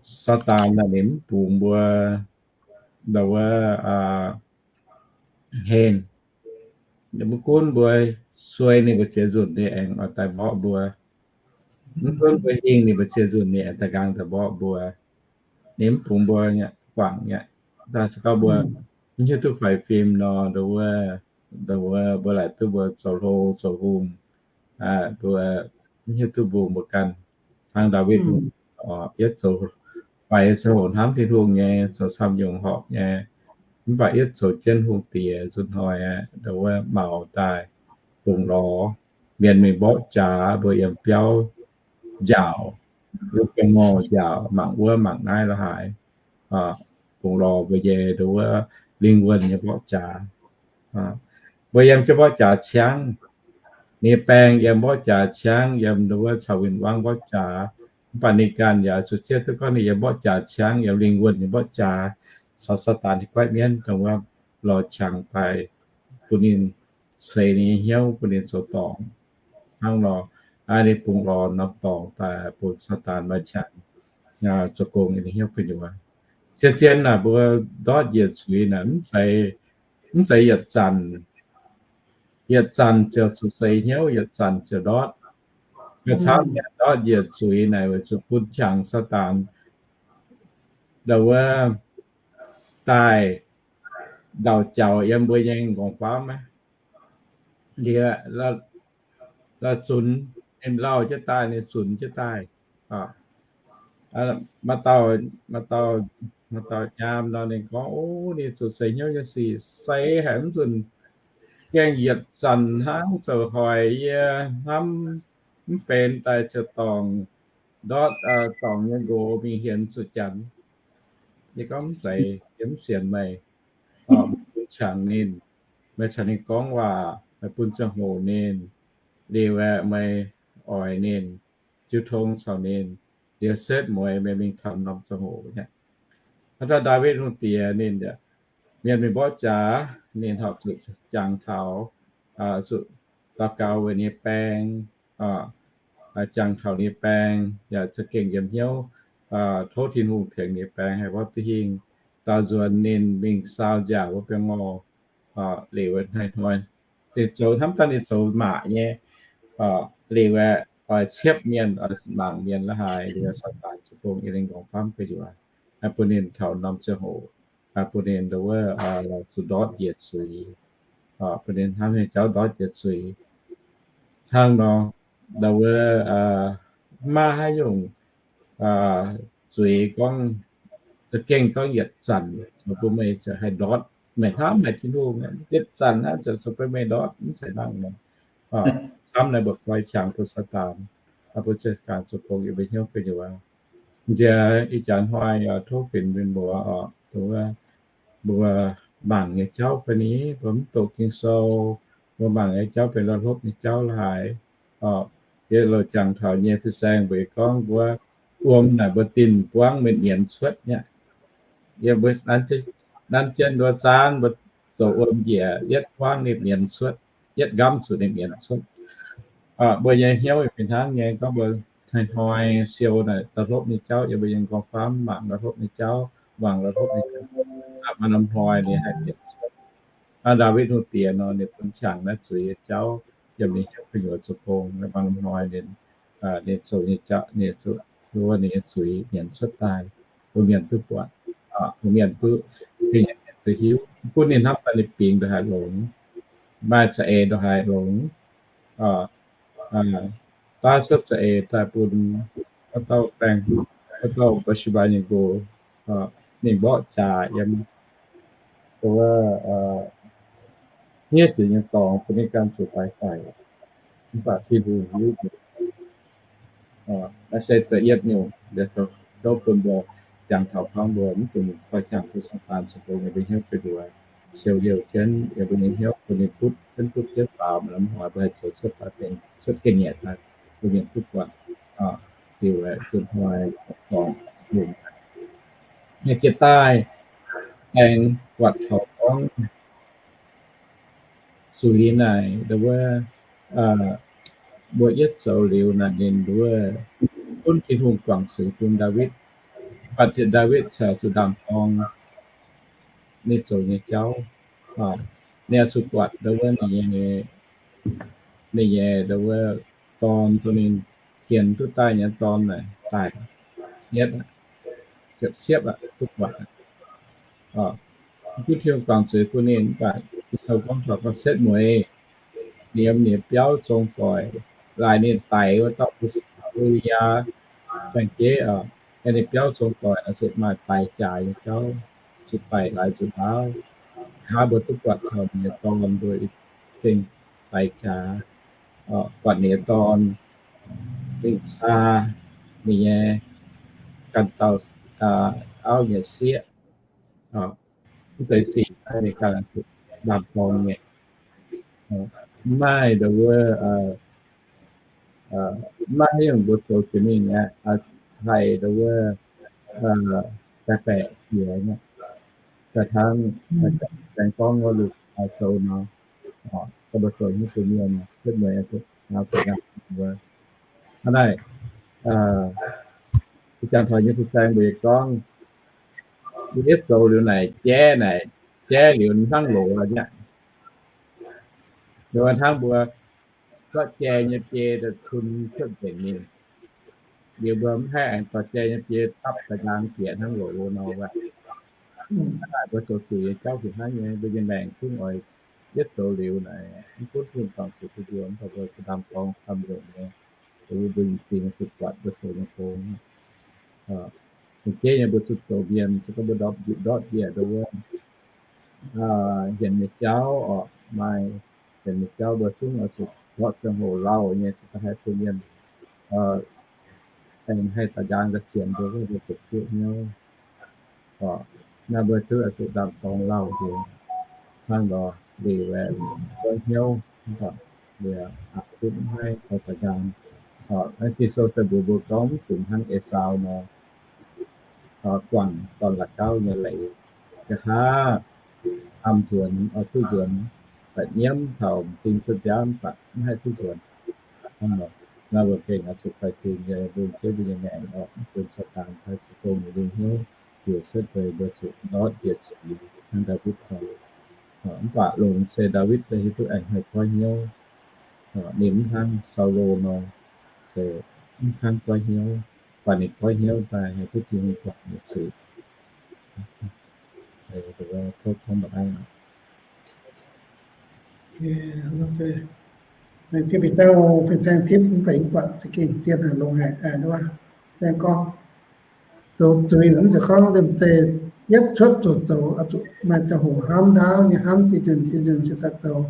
Saadaan naaic ninh mv bungx mbuo ndongc wuov hlen. Ninh mv gunv mbuo suei ninh mbu'ziex nzunc ninh aengx oix daaih mborqv mbuo. Mv gunv mbuo hingh ninh mbu'ziex nzunc ninh aengx daaih nqaang daaih mborqv mbuo. Ninh mv bungx mbuo nyei guangc nyei. Daaih se gorngv mbuo mv hiuv duqv faix fim nor, ndongc wuov, ndongc wuov mbuo laaic duqv mbuo zoux hlo zoux hungh, mbuo mv hiuv duqv mbungh mbuo ganh. Hnangv Ndaawitv, yietv zoux, faix zoux hoc hnamv Tin-Hungh nyei, zoux camv nyungc horpc nyei, mv baac yietv zoux jienv hungh diex nzunc hnoi aqv, ndongc wuov maux daaih bungx lorz, mienh mingh mborqv jaax, mbuo yiem biauv njaaux, wuov biauv ngorh njaaux, mangc wuov mangc naaiv la'haaix, bungx lorz mbuo nyei ndongc wuov lingh wuonh nyei mborqv jaax. Mbuo yiem jienv mborqv jaax ciangv, ninh baeng yiem mborqv jaax ciangv, yiem ndongc wuov caux win-wangv mborqv jaax, mv baac ninh ganh yaac zuqc zieqv duqv gorngv ninh yiem mborqv jaax ciangv, yiem lingh wuonh nyei mborqv jaax, caux Saadaan nyei goiv mienv dongh wuov lorz qangx daaih bun ninh ceix ninh nyei hnyouv, bun ninh zoux dorngc. Hnangv nor, ninh bungx lorz norm dorngx daaih bun Saadaan maaih qangx zoux gong ninh hnyouv gu'nyuoz. Zien-zien naaic mbuo ndortv njiec zuiz naaic mv zeiz yietc zanc, yietc zanc ziouc zuqc seix hnyouv, yietc zanc ziouc ndortv. Mbuo camv nyei ndortv njiec zuiz naaic weic zuqc bun qangx Saadaan ndau wuov daaih ndau jaux yiem mbuo nyei nqorngv-famv aqv. Liuz, zunc, ninh lauh jienv daaih, ninh zunc jienv daaih. Maaih dauh, maaih dauh, maaih dauh nyaam nor ninh gorngv, o, ninh zuqc seix hnyouv nyei sic seix haic, mv zunc gaengh yietc zanc hnangv zoux hoic yie hnamv mv benx daaih ziouc dorngc ndortv, dorngc nyei nqox mingh hienx zuqc Janx. Yie gorngv, Mv zeiz, yie mv sienx meih. Bun qangx ninh, meih caux ninh gorngv waac, meih bun ziangh hoc ninh, liuz aeqv, meih oix ninh, jiu tong caux ninh, liuz setv mueiz meih mingh taux norm ziangh hoc aqv. Haaix dauh Ndaawitv Hungh Diex ninh, mienh mingh mborqv jaax, ninh horpc zuqc jangx taux, zuqc daux gaux weic ninh nyei baeng, jangx taux ninh nyei baeng, yaac za'gengh yiem hnyouv tov Tin-Hungh tengx ninh nyei baeng haih wav duqv hingh, daaux nzuonx ninh mingh saau nziaauc wuov biauv ngorh. Liuz hnoi-hnoi ninh zoux hnamv daaih ninh zoux maac nyei, liuz aeqv, oix ciepv mienh, oix mangc mienh la'haaix, liuz Saadaan ziouc bun ninh nqorngv famv gu'nyuoz, bun ninh taux norm ziangh hoc, bun ninh ndo wuov zuqc ndortv njiec zuiz, bun ninh hnamv nyei jauv ndortv njiec zuiz. Hnangv nor, ndo wuov maiv maaih haaix nyungc zuiz gorngv za'gengh gorngv yietc zanc zoux bun meih ziouc haih ndortv. Meih hnamv haic Tin-Hungh, yietc zanc naaiv ziouc zoux bun meih ndortv, mv zeiz nangc nor. Camv naaiv mbuo koi qangx bun Saadaan, bun Saadaan zoux gong yiem mbuo hnyouv gu'nyuoz. Nziex ih jaax hnoi tov benx mienh muoz oc, mbuo mangc nyei jauv fai ni, mbuo mv doqc Ging-Sou, mbuo mangc nyei jauv benx la'hlopv nyei jauv la'haaix. Yie loz jangx taux nyei fin-saeng mbuo gorngv mbuo wuom naaic mbuo dinh buangv mienh nyienz cuotv nyei. Yie mbuo nanv jienv nduov zaanv mbuo doqc wuom njiec, yietv buangv ninh nyienz cuotv, yietv nqamv zuqc ninh nyienz cuotv. Mbuo nyei hnyouv fih hnangv nyei, gorngv mbuo hnoi-hnoi siou naaic la'hlopv nyei jauv, yie mbuo yiem gorngv famv mangc la'hlopv nyei jauv, mangc la'hlopv nyei jauv, maaih norm hnoi ninh haih nyienz cuotv. Ndaawitv Hungh Diex nor, ninh bun qangx naaiv zuiz nyei jauv yiem ninh hnyouv gu'nyuoz zoux gong, maaih norm hnoi ninh, ninh zoux nyei jauv, ninh zuqc, ninh zuiz nyienz cuotv daaih, bun mienh duqv buatc, bun mienh duqv, bun mienh duqv hiuv, bun ninh hnamv daaih ninh bingx ndongc haaix longx, maaih za'eix ndongc haaix longx, daav cuotv za'eix daaih bun wuov dauh baeng, wuov dauh Mbatc^se^mbaa nyei nqox, ninh mborqv jaax yiem, wuov, hniev jiex nyei dorngx bun ninh ganh zuqc daic daic, mv baac Tin-Hungh hiuv. Naaiv se da'yietv nyungc, dov bun mbuo jangx taux gorngv mbuo mv dungx koi qangx bun Saadaan zoux gong yiem mbuo hnyouv gu'nyuoz, siou liouh jienv yiem mbuo nyei hnyouv, bun ninh butv jienv butv jienv faaux, mv hnoi mbuo haih zoux cuotv daaih benx cuotv ga'nyiec daaih, bun mienh duqv buatc. Liuz aeqv, zunh hnoi dorngc lungh, yie jiex daaih aengx buatc taux gorngv zuiz naaic ndo wuov, mbuo yietv zoux liuz naaic ninh ndo wuov, gunv Tin-Hungh guangc zuiz bun Ndaawitv, baac Ndaawitv caux zuqc ndaam-dorng ninh zoux nyei jauv, ninh oix zuqc buatc ndo wuov ninh nyei, ninh nyei ndo wuov dorn, bun ninh hienx duqv daaih nyei dorn naaic daic, siepv-siepv aqv, duqv buatc. Gunv Tin-Hungh guangc zuiz bun ninh, mv baac Ging-Sou gorngv taux gorngv setv mueiz, ninh yiem ninh nyei biauv zong doic, laaix ninh daix wuov dauh U^li^yaa baeng-jeiv oc, yiem ninh biauv zong doic oix zuqc maaih daix jaax nyei jauv, zuqc daic laaix zuqc ndaauv. Hnangv mbuo duqv buatc taux ninh nyei dorn mbuo gengh daix jaax, buatc ninh nyei dorn gengh caa ninh nyei ganh dauh auv nyei sieqv. Mv deix sic naaiv ninh ganh ndaam-dorng nyei. Mv maaih ndo wuov, mv maaih haaix nyungc mbuo zoux jiex mingh aqv, haih ndo wuov baeqc baeqc jiex aqv. Daaih hnangv baeng gorngv wuov Luqv zoux nor, mbuo zoux nyei zuqc mienh setv mueiz, hnangv naaiv, ih jangx taux nyei fin-saeng mbuo gorngv, mbuo yietv zoux liuz naaic jaiv naaic, jaiv liuz hnangv loz nyei aqv. Liuz hnangv mbuo zorqv jai nyei biei daaih tun cuotv nzengc mingh, liuz mbuo mv haih aengx dorh jai nyei biei dapv da'nqaang bieqc hnangv loz nor wuov. Hnangv naaic mbuo zoux zuiz nyei jauv fih hnangv nyei, mbuo nyei maengc zungv oix yietv zoux liuz naaic, mv gunv Tin-Hungh guangc zuiz bun mbuo, mv baac mbuo zuqc ndaam-dorng camv nzengc nyei, mbuo mbuo zuqc buatc mbuo zoux nyei gong. Lungh jeiv nyei mbuo zuqc zoux mienh, se gorngv mbuo ndortv njiec, ndortv njiec ndo wuov, hienx nyei jauv oc, maaih Ninh jauv mbuo zungv oix zuqc ndortv ziangh hoc lauh nyei se da'haih bun mienh aengx haih da'nqaang ga'sienx mbuo wuov mbuo zuqc zuqv hnyouv. Naaiv mbuo zungv oix zuqc ndaam-dorngx lauh njiec hnangv nor, liuz aengx zuqc hnyouv, liuz aqc duqv maiv haih da'nqaang. Naaiv Ging-Sou daaih mbuox mbuo gorngv mv dungx hnangv Esaau nor, guangc dorn-la'gauv nyei leiz, nqa'haav am nzuonx oix duqv nzuonx, da'faanh nyiemv taux m'zing cuotv nziaamv daaih mv haih duqv nzuonx. Hnangv nor, naaiv mbuo gengh oix zuqc faix-fim nyei, lungh jeiv mbuo nyei maengc oc, mv bun Saadaan haih zuqc dongh ninh lingh hnyouv, ziouc setv beic mbuo zuqc ndortv njiec zuqc liuz hnangv Ndaawitv oc. Mv baac longx se Ndaawitv daaih hiuv duqv aengx haih goiv hnyouv. Ninh mv hnangv Saulo nor, se mv hnangv goiv hnyouv, baac ninh goiv hnyouv daaih haih duqv Tin-Hungh guangc nyei zuiz. Laengz zingh fin-saeng tipv, mv baac ih buatc za'gengh zien haic, longx haic, saeng gorngv zoux zuiz mv zeiz gorngv liemh zeih yietv cuotv zoux zoux, oix zuqc maaih ziangh hoc hnamv ndaauv nyei, hnamv ziex nzunc ziex nzunc ziouc daaih zoux.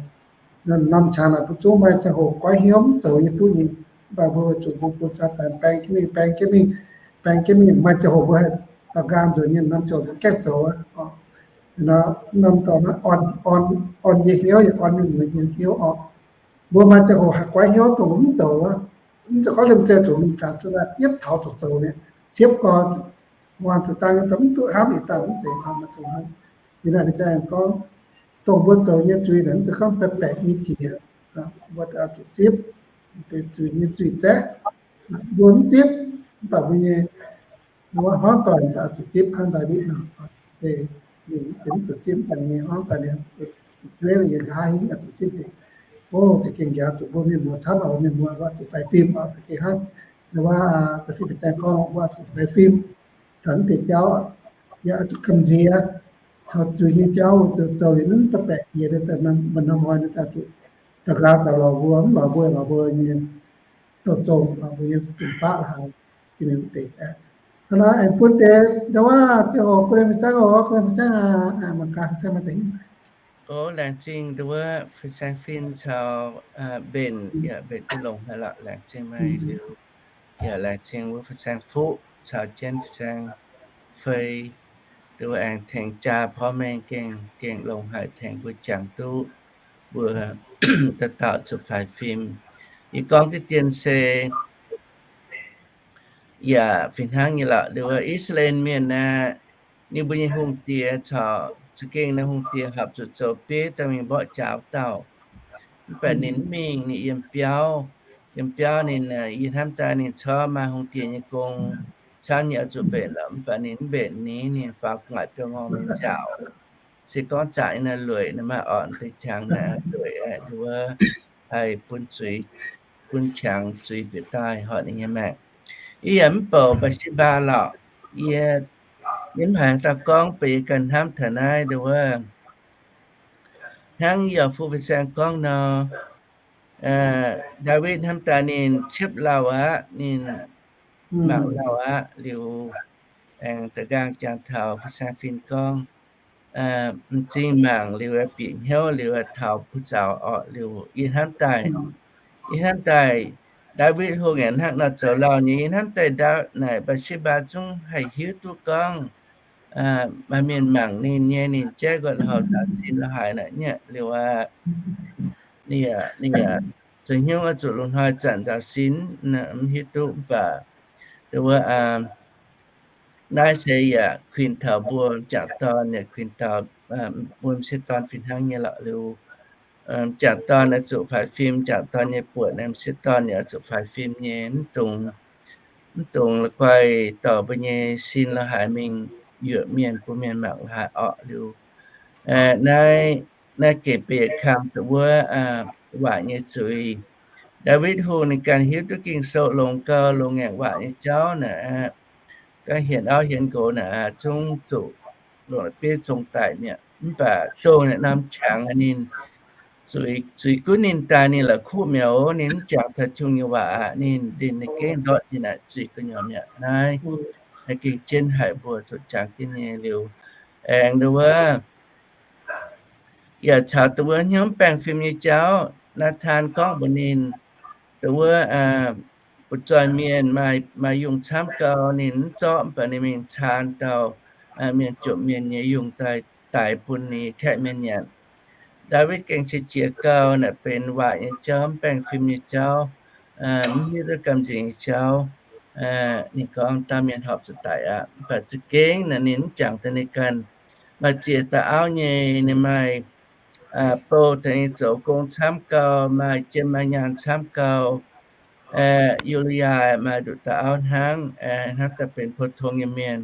Norm qangx naaic mbuo zungv maaih ziangh hoc goiv hnyouv mv zoux nyei duqv nyei. Mv baac mbuo weic zuqc mbuo bun Saadaan baeng jienv mingh, baeng jienv mingh, baeng jienv mingh, maaih ziangh hoc mbuo haih daux nqaang nzuonx nyei, norm ziangh hoc mbuo gaengh zoux aqv. Norm dorngx orn, orn nyei hnyouv yaac orn mienh mueiz nyei hnyouv oc. Mbuo maaih ziangh hoc haih goiv hnyouv dongh mbuo mv zoux wuov. Mv zeiz gorngv liemh zeih zuqc mingh gaax, zuqc yietv taux zuqc zoux mi'aqv. Siepv gorx, muangx zuqc dangh nyei, mv duqv hnamv yietc dangh mv zeiz, maaih ziangh hoc hnangv. Yie naaic fin-saeng gorngv, dongh mbuo zoux nyei zuiz naaic mv zeiz gorngv baeqc baeqc nyei jiex, mbuo zuqc zipv deix zuiz nyei zuiz zaeqv. Mbuo mv zipv, mv baac mbuo nyei wuov hmuangv doic zuqc zipv hnangv Ndaawitv nor, ninh mv zuqc zipv, mv baac ninh nyei hmuangv doic ninh zuqc jueiv, ninh nqa'haav hingv zuqc zipv nzengc. O, za'gengh njaaux zuqc mbuo mienh muoz camv oc, mienh muoz mbuo zuqc faix fim oc, za'gengh hnangv wuov fin-saeng gorngv, mbuo zuqc faix fim taux naaiv deix jauv, yaac zuqc gamh nziex taux zuiz nyei jauv, zoux liuz mv baeqc baeqc jiex, maaih norm hnoi ninh daaih zuqc daux gaux daaih lorz mbuo, mv lorz mbuo, lorz mbuo nyei douz zong, lorz mbuo nyei fun-faqv la'haaix, mv deix. Hnangv naaiv aengx bun deix ndau wuov ziangh hoc bun fin-saeng oc, bun fin-saeng, mangc gaax fin-saeng maaih deix hingv. O, laengz zingh ndau wuov fin-saeng Fin caux Mbenc, yaac mbenc duqv longx haic lorqc, laengz zingh meih liuz. Yaac laengz zingh wuov fin-saeng Fuqv caux jienv fin-saeng Fei, ndau wuov aengx tengx jaa porv mengh gengh, gengh longx haic, tengx mbuo jangx duqv mbuo dauh dauh zuqc faix fim. Yie gorngv diqv dien se yaac fih hnangv nyei lorqc. Ndau wuov I^saa^laa^en Mienh aeqv, ninh mbuo nyei hungh diex caux za'gengh naaiv hungh diex horpc zuqc zoux bieiv daaih mingh mborqv jaax wuov dauh. Mv baac ninh mv mingh, ninh yiem biauv. Yiem biauv ninh, yie hnamv daaih ninh corc maaih hungh diex nyei gong camv nyei oix zuqc mbenc lorqc, mv baac ninh mv mbenc ni, ninh faaux gu'nguaaic biauv-ngorng mingh nziaauc. Se gorngv zaqc nyei naaiv lueic, naaiv maaih orqc deix qangx naaiv lueic, ndau wuov haih bun zuiz, bun qangx zuiz bieqc daaih horpc ninh nyei maengc. Yie yaac mv bouc Mbaa^si^mbaa lorqc. Yie, yie mv haiz dauh gorngv, beiv yie ganh hnamv taux naaiv ndau wuov, hnangv yie fu fin-saeng gorngv nor, Ndaawitv hnamv daaih ninh ciepv lauh aqv, ninh mangc lauh aqv liuz, aengx da'nqaang jangx taux fin-saeng Fin gorngv, m'zing mangc liuz bieqc hnyouv liuz taux buoz zaux orqc liuz, yie hnamv daaih, yie hnamv daaih Ndaawitv Hungh yaac hnangv nor zoux lauh nyei. Yie hnamv daaih ndau naaic Mbaa^si^mbaa zungv haih hiuv duqv gorngv maaih mienh mangc ninh nyei, ninh jaiv nqox houx nzaaux sin la'haaix naaic nyei liuz aqv. Ninh yaac, ninh yaac zoux hnyouv oix zuqc lungh hnoi zanc nzaaux sin, mv hiuv duqv. Mv baac ndau wuov naaiv se yaac kuinx taux mbuo m'jangc dorn, yaac kuinx taux mbuo m'sieqv dorn fih hnangv nyei lorqc. Liuz m'jangc dorn oix zuqc faix fim, m'jangc dorn nyei buonc, m'sieqv dorn yaac oix zuqc faix fim nyei, mv dungx, mv dungx la'guaih dorh mbuo nyei sin la'haaix mingh yuoqc mienh bun mienh mangc la'haaix orqc. Liuz naaiv, naaiv gec beiv yietc kamv deix wuov waac nyei zuiz. Ndaawitv Hungh ninh ganh hiuv duqv Ging-Sou longx gau, longx ngaengc waac nyei jauv naaic aqv. Gorngv hienx auv hienx nqox naaic aqv, zungv zuqc longc bieiv zong daic mi'aqv. Mv baac dongh naaiv norm qangx ninh zuiz, zuiz gunv ninh daaih ninh la'kuqv mi'aqv. Ninh mv jangx taux Tin-Hungh nyei waac aqv. Ninh ndin ninh gengh ndortv ninh naaic zuiz gu'nyuoz mi'aqv. Naaiv, naaiv gengh jienv haic mbuo zuqc jangx jienv nyei. Liuz aengx ndau wuov yaac caux dongh wuov hnyouv baengh fim nyei jauv. Naa^taan gorngv mbuox ninh, dongh wuov butv-zoih mienh maaih yungh camv gau, ninh mv zorqv, mv baac ninh mingh caan dauh mienh jomc mienh nyei yungh daaih, daix bun ninh kaeqv mienh nyanc. Ndaawitv gengh qiex jiez gau, naaic benx waaic nyei jauv, mv baengh fim nyei jauv, mv hiuv duqv gamh nziex nyei jauv. Ninh gorngv, Dauh mienh horpc zuqc daic aqv. Mv baac za'gengh naaic ninh mv jangx daaih ninh ganh. Maaih ziex dauh auv nyei, ninh maaih bou daaih ninh zoux gong camv gau, maaih jiem maaih nyaanh camv gau. U^li^yaa maaih nduqc dauh auv hnangv, hnangv daaih benx pou-tong nyei mienh,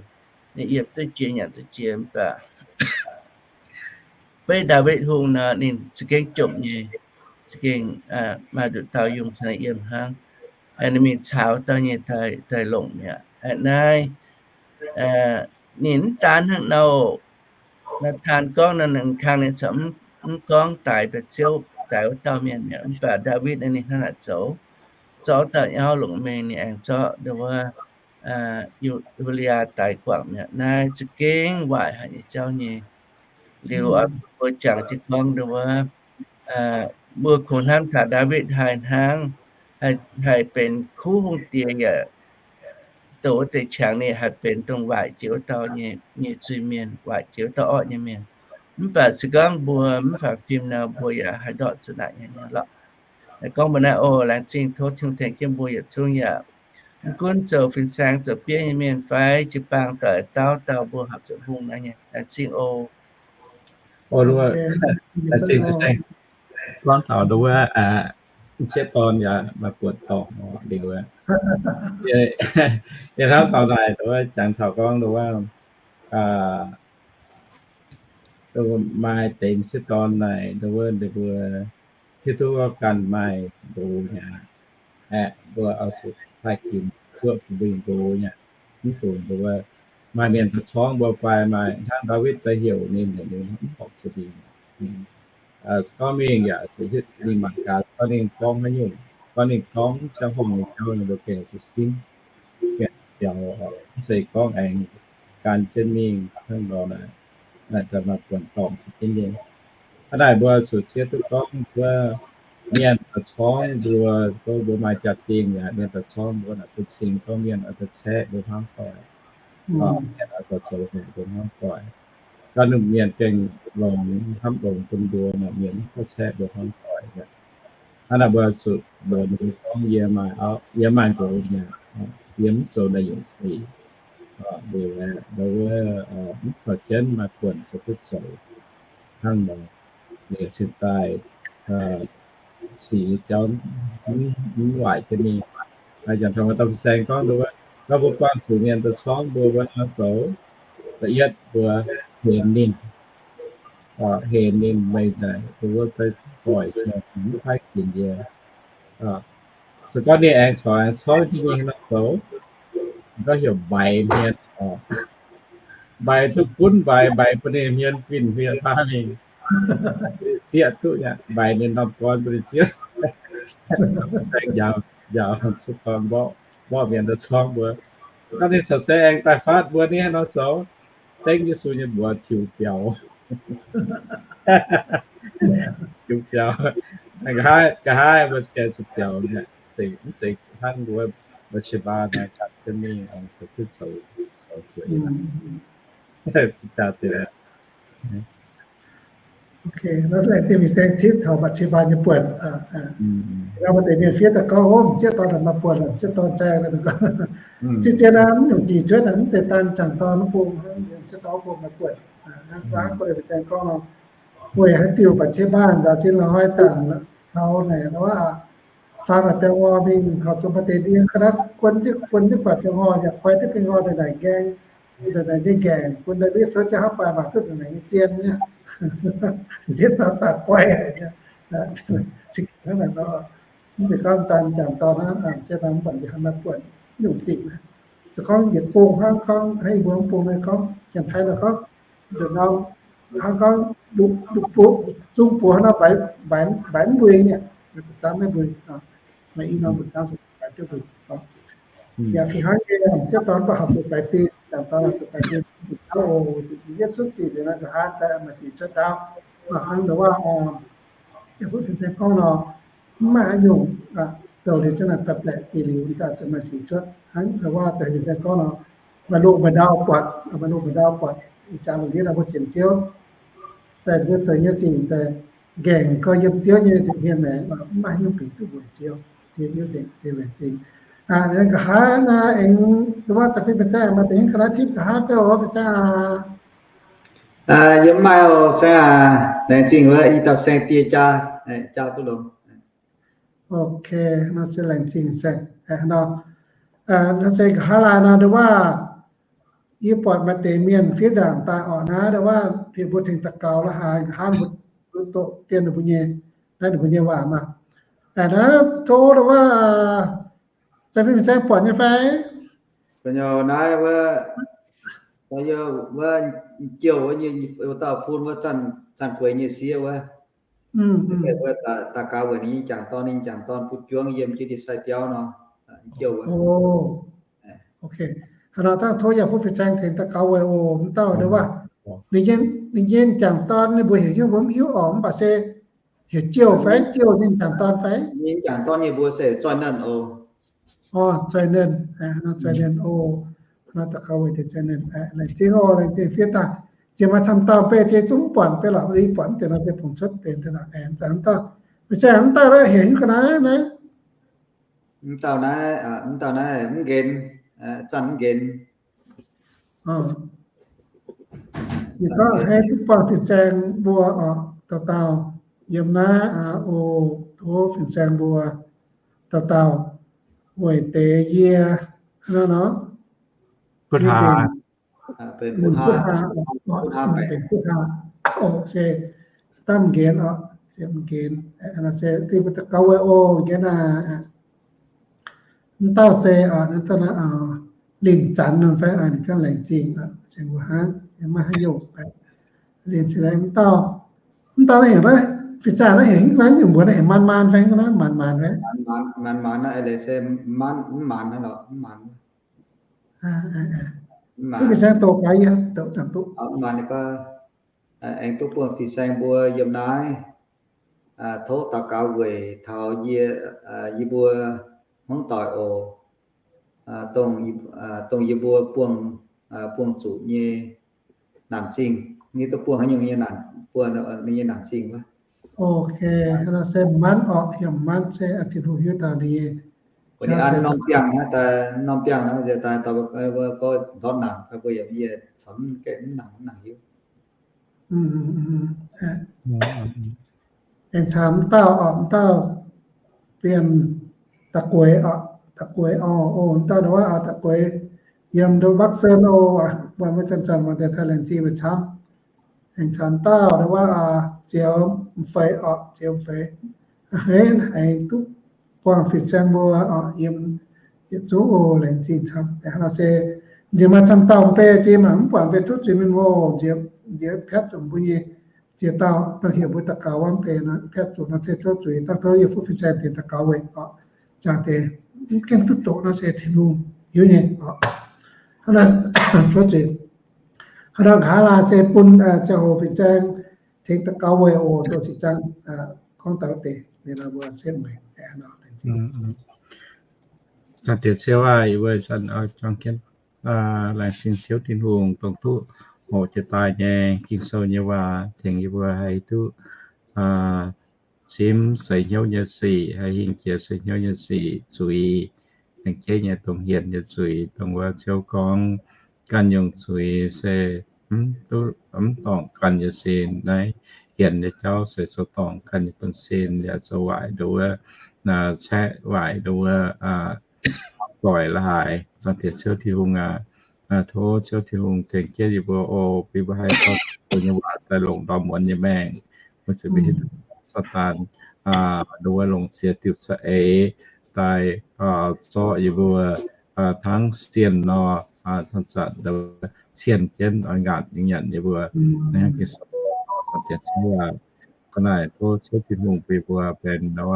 ninh yiem duqv jiex nyanc duqv jiex. Mv baac beiv Ndaawitv Hungh nor, ninh za'gengh jomc nyei, za'gengh maaih nduqc dauh yungh caux ninh yiem hnangv. Ninh mingh caux dauh nyei daaih longc mi'aqv. Naaiv ninh mv daan hnangv nor, Naa^taan gorngv nor, ninh kang ninh corc mv gorngv daix da'ziouv, daix wuov dauh mienh mi'aqv. Mv baac Ndaawitv ninh hnangv naaic zoux, zorqv dauh nyauv longc mingh, ninh aengx zorqv dongh wuov U^li^yaa daix guangc mi'aqv. Naaiv za'gengh waaic haic nyei jauv nyei. Liuz oix mbuo jangx jienv gorngv dongh wuov, mbuo kungx hnamv taux Ndaawitv haih hnangv, haih benx kuv hungh diex yaac dongh wuov deix qangx ninh haih benx dongh waaic jiex wuov dauh nyei zuiz-mienh, waaic jiex wuov dauh orqv nyei mienh. Mv baac se gorngv mbuo mv faaux fim nor, mbuo yaac haih ndortv zuqc naaic nyei lorqc. Gorngv mbuo naaiv oc, laengz zingh tov Tin-Hungh tengx jienv mbuo yietc zungv yaac mv gunv zoux fin-saeng zoux bieiv nyei mienh fai jiu-baang doic dauh dauh mbuo horpc zuqc hungh naaiv nyei. Laengz zingh oc. Gorngv taux nduov wuov, sieqv dorn yaac maaih buonc dorngc liuz, yie hnamv taux naaic nduov wuov, jangx taux gorngv nduov wuov, maaih deix sieqv dorn naaic nduov wuov, ninh mbuo hiuv duqv ganh maaih nqox mi'aqv. Aeqv, mbuo oix zuqc haih ginx zuoqv bun mbuo nyei nqox nyei. Mv dungx nduov wuov, maaih mienh daaih corngv mbuo fai maaih hnangv Ndaawitv daaih heuc ninh, ninh mv horpc zuqc mingh. Gorngv mingh yaac zuqc hiuv ninh mangc gaax, gorngv ninh gorngv haaix nyungc, gorngv ninh gorngv ziangh hoc nyei jauv ninh mbuo gengh zuqc simv, gengh biaux, mv zeiz gorngv aengx gan jienv mingh hnangv nor naaic, naaic daaih maaih buonc dorngc se jienv nyei. Hnangv naaic mbuo zuqc zieqv duqv gorngv wuov, mienh daaih corngv mbuo, gorngv mbuo maaih jaa-dingh yaac mienh daaih corngv mbuo naaic, bun cing gorngv mienh oix daaih caeqv mbuo hnangv doic, mienh oix daaih zoux haic mbuo hnangv doic. Ganh mienh gengh longx hnamv longx bun mbuo naaic, mienh mv daaih caeqv mbuo hnangv doic. Hnangv naaic mbuo zuqc mbuox ninh gorngv, yie maaih auv, yie maaih nqox mi'aqv, yie mv zoux naaiv nyungc sic. Liuz aeqv, wuov, mv kaux jienv maaih buonc zoux duqv zoux hnangv nor. Liuz cingx daaih sic nyei jauv mv waaic jienv mingh. Jangx taux maaih dauh fin-saeng gorngv nduov wuov, gorngv mbuo buangh zuqc mienh daaih corngv mbuo wuov nor zoux, da'yietv mbuo hemx ninh, hemx ninh meih naaic nduov wuov, doic mv haih ginx yie. Se gorngv ninh aengx corc aengx corngv jienv mingh nor zoux, gorngv heuc mbaix hmien, mbaix duqv gunv mbaix, mbaix bun ninh hmien fih hmien baav mingh, sieqv duqv nyei, mbaix ninh norm gorn bun ninh sieqv. Aengx njaaux, njaaux se gorngv mborqv, mborqv mienh daaih corngv mbuo. Gorngv ninh corc se aengx daaih faatv mbuo ni haaix nor zoux, dengv Yesu nyei mbuox tiux biaux. Tiux biaux. Nqa'haav, nqa'haav mbuo gengh zuqc biaux nyei. Mv zeiz hnangv wuov Mbatc^se^mbaa naaic, ganh jienv mingh, zoux, zoux zueiz. Laengz zingh mingh se tipv taux Mbatc^se^mbaa nyei buonc. Nor maaih deix mienh fiev daaih gorngv, Ov, m'sieqv dorn maaih buonc, m'sieqv dorn saeng. Zien-zien naaic, mv nyungc sic cuotv naaic, mv zeiz daan jangc dorn wuov bung, m'sieqv dorn wuov bung maaih buonc. Hnangv gorngv fin-saeng gorngv nor, mbuo yaac haaix diuh Mbatc^se^mbaa nzaaux sin la'hnoi zaangc taux naaic, faan naaic biauv ngor mingh horpc zuqc maaih deix ndie ga'naaiv guon jienv, guon jienv guatc biauv ngor, yaac koi jienv biauv ngor ndongc naaic nqaeng, ndongc naaic nyei nqaengc, bun Ndaawitv cuotv jienv hauv baaix maac duqv ndongc naaic nyei zien nyei. Ziex dauh daaih guai haic nyei. Hnangv naaic nor, mv zeiz gorngv daan jangc dorn hnangv, m'sieqv dorn mv baac yie hnamv naaiv buonc nyungc sic naaic. Se gorngv yietc bung hnangv, gorngv haaix mbuo bung naaiv gorngv, Janx-Taiv naaiv gorngv, nduqc norm, hnangv gorngv, zungv buoz hnangv nor, mbaix mv mbuo nyei, mbuo zaamv maiv mbuo, maaih i norm mbuo zaamv mbaix duqv mbuo. Yaac fih hnangv nyei, m'sieqv dorn mv baac horpc zuqc baix fim, jangc dorn horpc zuqc baix fim, yietv cuotv sic liuz nor, nqa'haav daaih maaih sic cuotv ndaauv. Hnangv nduov waac, yie mbuo fin-saeng gorngv nor, mv maaih haaix nyungc zoux liuz jienv naaic baeqc baeqc fih liuz daaih zuqc maaih sic cuotv. Hnangv nduov waac za'gengh fin-saeng gorngv nor, maaih loz maaih ndau buatc, maaih loz maaih ndau buatc, ih jaax lungh ndiev naaiv mbuo sienx Ziouv, daaih mbuo zoux nyei sic daaih nqaengc gorx yiem Ziouv nyei nza'hmien maengx, mv maaih haaix nyungc bingx duqv weic Ziouv. Ziex nyungc nzengc, ziex laengz zingh. Nqa'haav naaiv aengx nduov waac za'gengh fin-saeng maaih deix nyungc ga'naaiv tipv nqa'haav beuv oc, fin-saeng aac. Yiem maaih oc, fin-saeng aac, laengz zingh wuov i dapv saeng die jaa, jaa duqv longx. Ok, nor se laengz zingh saeng. Nor se nqa'haav laai nor nduov waac, yie buatc maaih deix mienh fiev nzaangc daaih oc naaiv, nduov waac bieqc mbuo tengx daux gaux la'haaix nqa'haav mbuo doqc dien ninh mbuo nyei, naaiv ninh mbuo nyei waac maah. Naaiv tov nduov waac za'gengh fin-saeng buatc nyei fai? Gu'nyuoz naaiv wuov, wuov, wuov jouh wuov nyei, wuov dauh fun wuov Zanc Gueix nyei sieqv wuov. Wuov daux gaux weic ninh nyei jangc dorn, ninh jangc dorn butv juangv yiem jienv ndie-sai biauv nor, jouh wuov. Ok, haaix nor dangh tov yaac butv fin-saeng tengx daux gaux weic oc. Mv dauh nduov waac, ninh nyei jangc dorn ninh mbuo heuc hnyouv mbuo mv hiuv oc, mv baac se heuc jouh fai, jouh ninh jangc dorn fai? Ninh jangc dorn yie mbuo se Zoih Nernh oc. Zoih Nernh, Zoih Nernh oc. Daux gaux weic deix Zoih Nernh, laengz zingh oc, laengz zingh fiev daaih. Ziex maaih camv dauh mv bei, ziex zungv mv buatc mv bei lorqc, yie buatc mv deix nor se fungc cuotv deix nor, aengx zanc mv dauh, mv se mv dauh naaiv heuc hnyouv ga'naaiv naaiv. Mv dauh naaiv, mv dauh naaiv mv nqenx, zanc mv nqenx. Yie gorngv hei duqv buangh fin-saeng mbuo oc, dauh dauh yiem naaiv oc, tov fin-saeng mbuo dauh dauh weic deix yie hnangv nor. Butv haa, butv haa, benx butv haa oc, se dangh nqenx oc, se nqenx, se deix mbuo daux gaux weic oc, nqenx aac. Mv dauh se, mv dauh naaiv, Lingh Zanx nor fai, ninh ganh laengz zingh, se mbuo hnangv, maaih haaix nyungc, Lingh Zanx mv dauh, mv dauh naaiv heuc, fin-saeng naaiv heuc, naaiv nyungc mbuox naaiv heuc Maan Maan fai, naaiv Maan Maan fai? Maan Maan naaiv leiz se Maan, mv Maan naaiv lorqc, mv Maan. Duqv fin-saeng doqc gaax yie, doqc, doqc. Mv Maan naaiv gorngv, aengx duqv buangh fin-saeng mbuo yiem naaiv, tov daux gaux weic taux yie, yie mbuo hmuangv doic oc, dongh yie mbuo buangh, buangh zuqc nyei naanc zingh. Ninh duqv buangh haaix nyungc nyei naanc, buangh ninh nyei naanc zingh wuov. Ok, se Manv orqc, yiem Manv se Tin-Hungh hiuv taux ninh nyei. Ninh an norm biangh naaiv daaih, norm biangh naaiv daaih, daaih gorngv ndortv nangc, mbuo yaac mv nangc, mv nangc hiuv. Aengx caux m'dauh orqc, m'dauh Bienh Da'gueix orqc, Da'gueix orqc, o, m'dauh nduov, Da'gueix yiem nduov Bắc Sơn o, mbuo zanc-zanc mangc deix Thailand zingh mbuo camv. Aengx caux m'dauh nduov, Zioux M'Feix orqc, Zioux M'Feix. A'hneiv aengx duqv buangh fin-saeng mbuo orqc, yiem yietc zungv o, laengz zingh camv. Hnangv nor se nziex maaih camv dauh mv bei, ziex maaih mv buatc mv bei tov zuiz mienh mbuo, nziex piatv zuqc mbuo nyei ziex dauh dongh heuc mbuo daux gaux wuov mv bei nor, piatv zuqc nor se tov zuiz, dangh tov yie fuqv fin-saeng tengx daux gaux weic orqc. Jangx deix mv gaengh duqv doqc nor se Tin-Hungh hiuv nyei orqc. Hnangv nor tov zuiz. Hnangv nor nqa'haav laai se bun ziangh hoc fin-saeng tengx daux gaux weic oc, doqc ziqc zaang gorngv daux deix, liuz nor mbuo setv mueiz. Laengz zingh Ziouv aac, yie mbuo ih zanc oix juangc jienv laengz zingh Ziouv Tin-Hungh dongh duqv hoqc jiex daaih nyei Ging-Sou nyei waac tengx yie mbuo haih duqv simv seix hnyouv nyei sic, haih hingh jiex seix hnyouv nyei sic zuiz, aengx jeiv nyei dongh hienx nyei zuiz, dongh wuov Ziouv gorngv ganh nyungc zuiz se mv dorngc ganh nyei sin. Naaiv hienx nyei jauv se zoux dorngc ganh nyei buonv-sin, yaac zoux waaic nduov wuov, caeqv waaic nduov wuov, doic la'haaix. Zaangc Diex Ziouv Tin-Hungh aac, tov Ziouv Tin-Hungh tengx jienv yie mbuo oc, bun yie mbuo haih dorh nyei waac daaih longc ndorm muonz nyei maengc, mbuo ziouc mv hiuv duqv Saadaan nduov wuov longc ziex diuh za'eix daaih zorqv yie mbuo hnangv sienh nor, zanc-zanc cienh jienv oix ngaatc nyanc yie mbuo. Naaiv hnangv Ging-Sou, Zaangc Diex Ziouv aac, ga'naaiv tov Ziouv Tin-Hungh bun yie mbuo benx nduov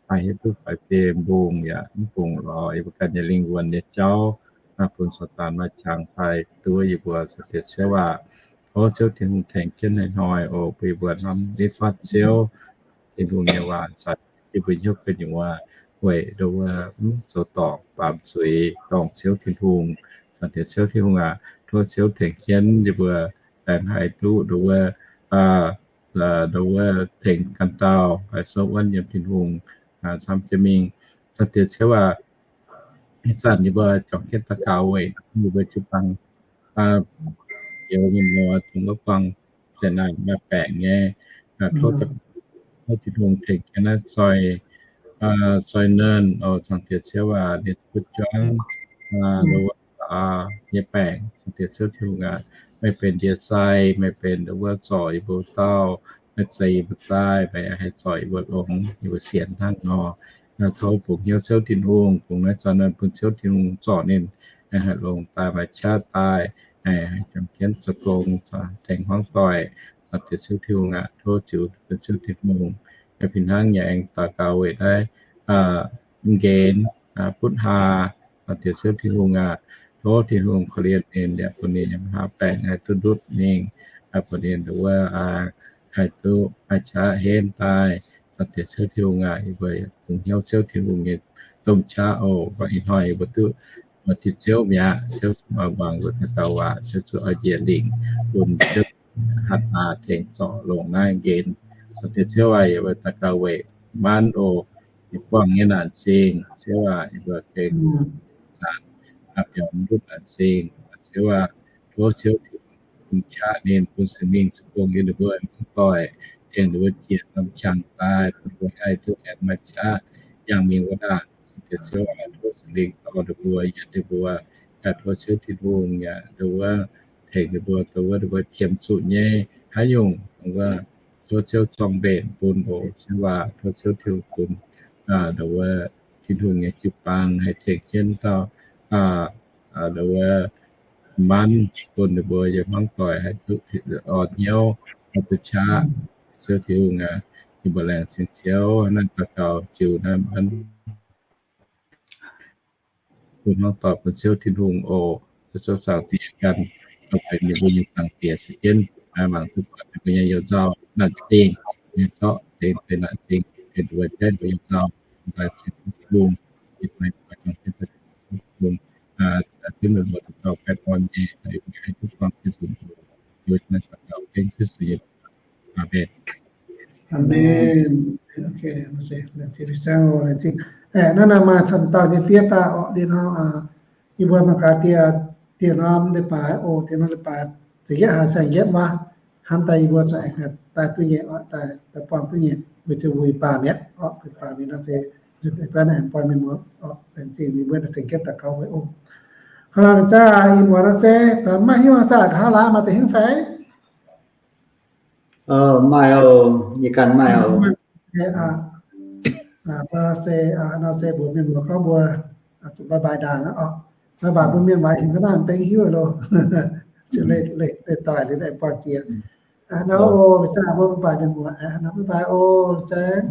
haih hiuv duqv faix biei mbungh yaac mv bungx lorz yie mbuo ganh nyei lingh wuonh nyei jauv, bun Saadaan maaih qangx daaih duov yie mbuo. Zaangc Diex Ziouv aac, Tov Ziouv Tin-Hungh tengx jienv hnoi-hnoi oc, bun yie mbuo norm nitv fatv Ziouv Tin-Hungh nyei waac, zanc yie mbuo hnyouv gu'nyuoz weic nduov wuov zoux dorngc baamz zuiz dorngc Ziouv Tin-Hungh. Zanc diex Ziouv Tin-Hungh aac, tov Ziouv tengx jienv yie mbuo aengx haih duqv nduov wuov, nduov wuov tengx ganh dauh haih souv wuonv yiem Tin-Hungh camv jienv mingh. Zanc diex Ziouv aac, ih zanc yie mbuo juangc jienv daux gaux weic yie mbuo jiu-baang, youz mienh muoz dongh wuov buangh zeqc naanc maaih baengc nyei, tov Tin-Hungh tengx jienv naaiv zoi, zoi nernh oc. Zanc diex Ziouv aac, ninh butv juangv nduov wuov nyei baengc. Zanc diex Ziouv Tin-Hungh aac, meih benx ndie-sai, meih benx nduov wuov zorc yie mbuo dauh, meih zeix yie mbuo daaih, meih haih zorc yie mbuo longx, yie mbuo sienx hnangv nor. Tov bungx hnyouv Ziouv Tin-Hungh, bungx naaiv zoi nernh bun Ziouv Tin-Hungh zorc ninh, haih longx daaih, maaih qaqv daaih, haih juangc jienv zoux gong, tengx hmuangv doic. Zanc diex Ziouv Tin-Hungh aac, tov ziux bun Ziouv Tin-Hungh, fih hnangv yie aengx daux gaux weic naaiv nqenx butv haa. Zanc diex Ziouv Tin-Hungh aac, tov Tin-Hungh korv-lienh ninh, yaac bun ninh nyei maa baengc haih duqv ndutv mingh, bun ninh nduov wuov haih duqv maaih qaqv henv daaih. Zanc diex Ziouv Tin-Hungh aac, yie mbuo bungx hnyouv Ziouv Tin-Hungh nyei domh qaqv oc. Mv baac ih hnoi yie mbuo duqv diuh Ziouv mi'aqv. Ziouv zuqc oix muangx yie mbuo daux gaux waac, Ziouv zuqc oix njiec lingc bun Ziouv hatc aax tengx zorc longc naaiv nqenx. Zanc diex Ziouv aac, yie mbuo daux gaux weic Maanv oc, ninh buangh nyei naanc zingh. Ziouv aac, yie mbuo gengh zanc biaux ndutv naanc zingh. Ziouv aac, tov Ziouv Tin-Hungh qaqv ninh, bun Singx Lingh zoux gong yiem ninh mbuo hmuangv doic, tengx ninh mbuo jiex norm qangx daaih, bun ninh mbuo haih duqv aengx maaih qaqv yangh mingh wuov ndaangc. Zanc diex Ziouv aac, tov Singx Lingh dorh ninh mbuo, yietc ninh mbuo. Yaac tov Ziouv Tin-Hungh yaac nduov wuov tengx ninh mbuo, nduov wuov ninh mbuo qiemx zuqc nyei haaix nyungc, nduov wuov tov Ziouv zorng-mbenc bun oc. Ziouv aac, tov Ziouv Tin-Hungh bun nduov wuov Tin-Hungh nyei jiu-baang haih tengx jienv dauh nduov wuov Maanv bun ninh mbuo yiem hmuangv doic haih duqv orn hnyouv, haih duqv qaqv. Ziouv Tin-Hungh aac, yie mbuo laengz zingh Ziouv. Naaiv daux gaux ziux naaiv Maanv bun hmuangv doic bun Ziouv Tin-Hungh oc. Ziouv Zaangc Diex ganh, dongh benx ninh mbuo nyei Zaangc Diex se jienv mangc duqv buatc ninh mbuo nyei you-nzauh naanc zingh, nyei zorqv deix deix naanc zingh, deix nduov jaiv ninh mbuo you-nzauh, laengz zingh Tin-Hungh, yie mbuo Tin-Hungh, jienv meih mbuo daux gaux baengh orn nyei, haih duqv buangh Yesu, yie naaiv daux gaux gengh Yesu nyei. Aamen. Aamen. Naaiv naaiv maaih camv dauh nyei fiev daaih orqc, liuz nor, yie mbuo mangc gaax dieh, dieh norm leiz-baaix oc, dieh norm leiz-baaix ziepc yietv hlaax saeng-yietv wuov, hnamv daaih yie mbuo zuqc aengx daaih duqv nyei orqc, daaih buangh duqv nyei, weic zuqc wuic baamh mi'aqv orqc, wuic baamh mi'aqv nor se, buangh mienh muoz orqc, laengz zingh yie mbuo naaiv gengh jienv daux gaux weic oc. Hnangv naaiv zanc ih muonz nor se, maiv hiuv zanc nqa'haav laaix maaih deix hiuv fai? Maaih oc, yie ganh maaih oc. Nor se mbuox mienh muoz gorngv mbuo bye bye ndaangc orqc. Bye bye bun mienh muoz, hingh ga'naaiv benx hiuv loh. Leih doic liuz daaih buangh jiex. Nor oc, zanc mbuo bye bye mienh muoz, bye bye oc, zanc.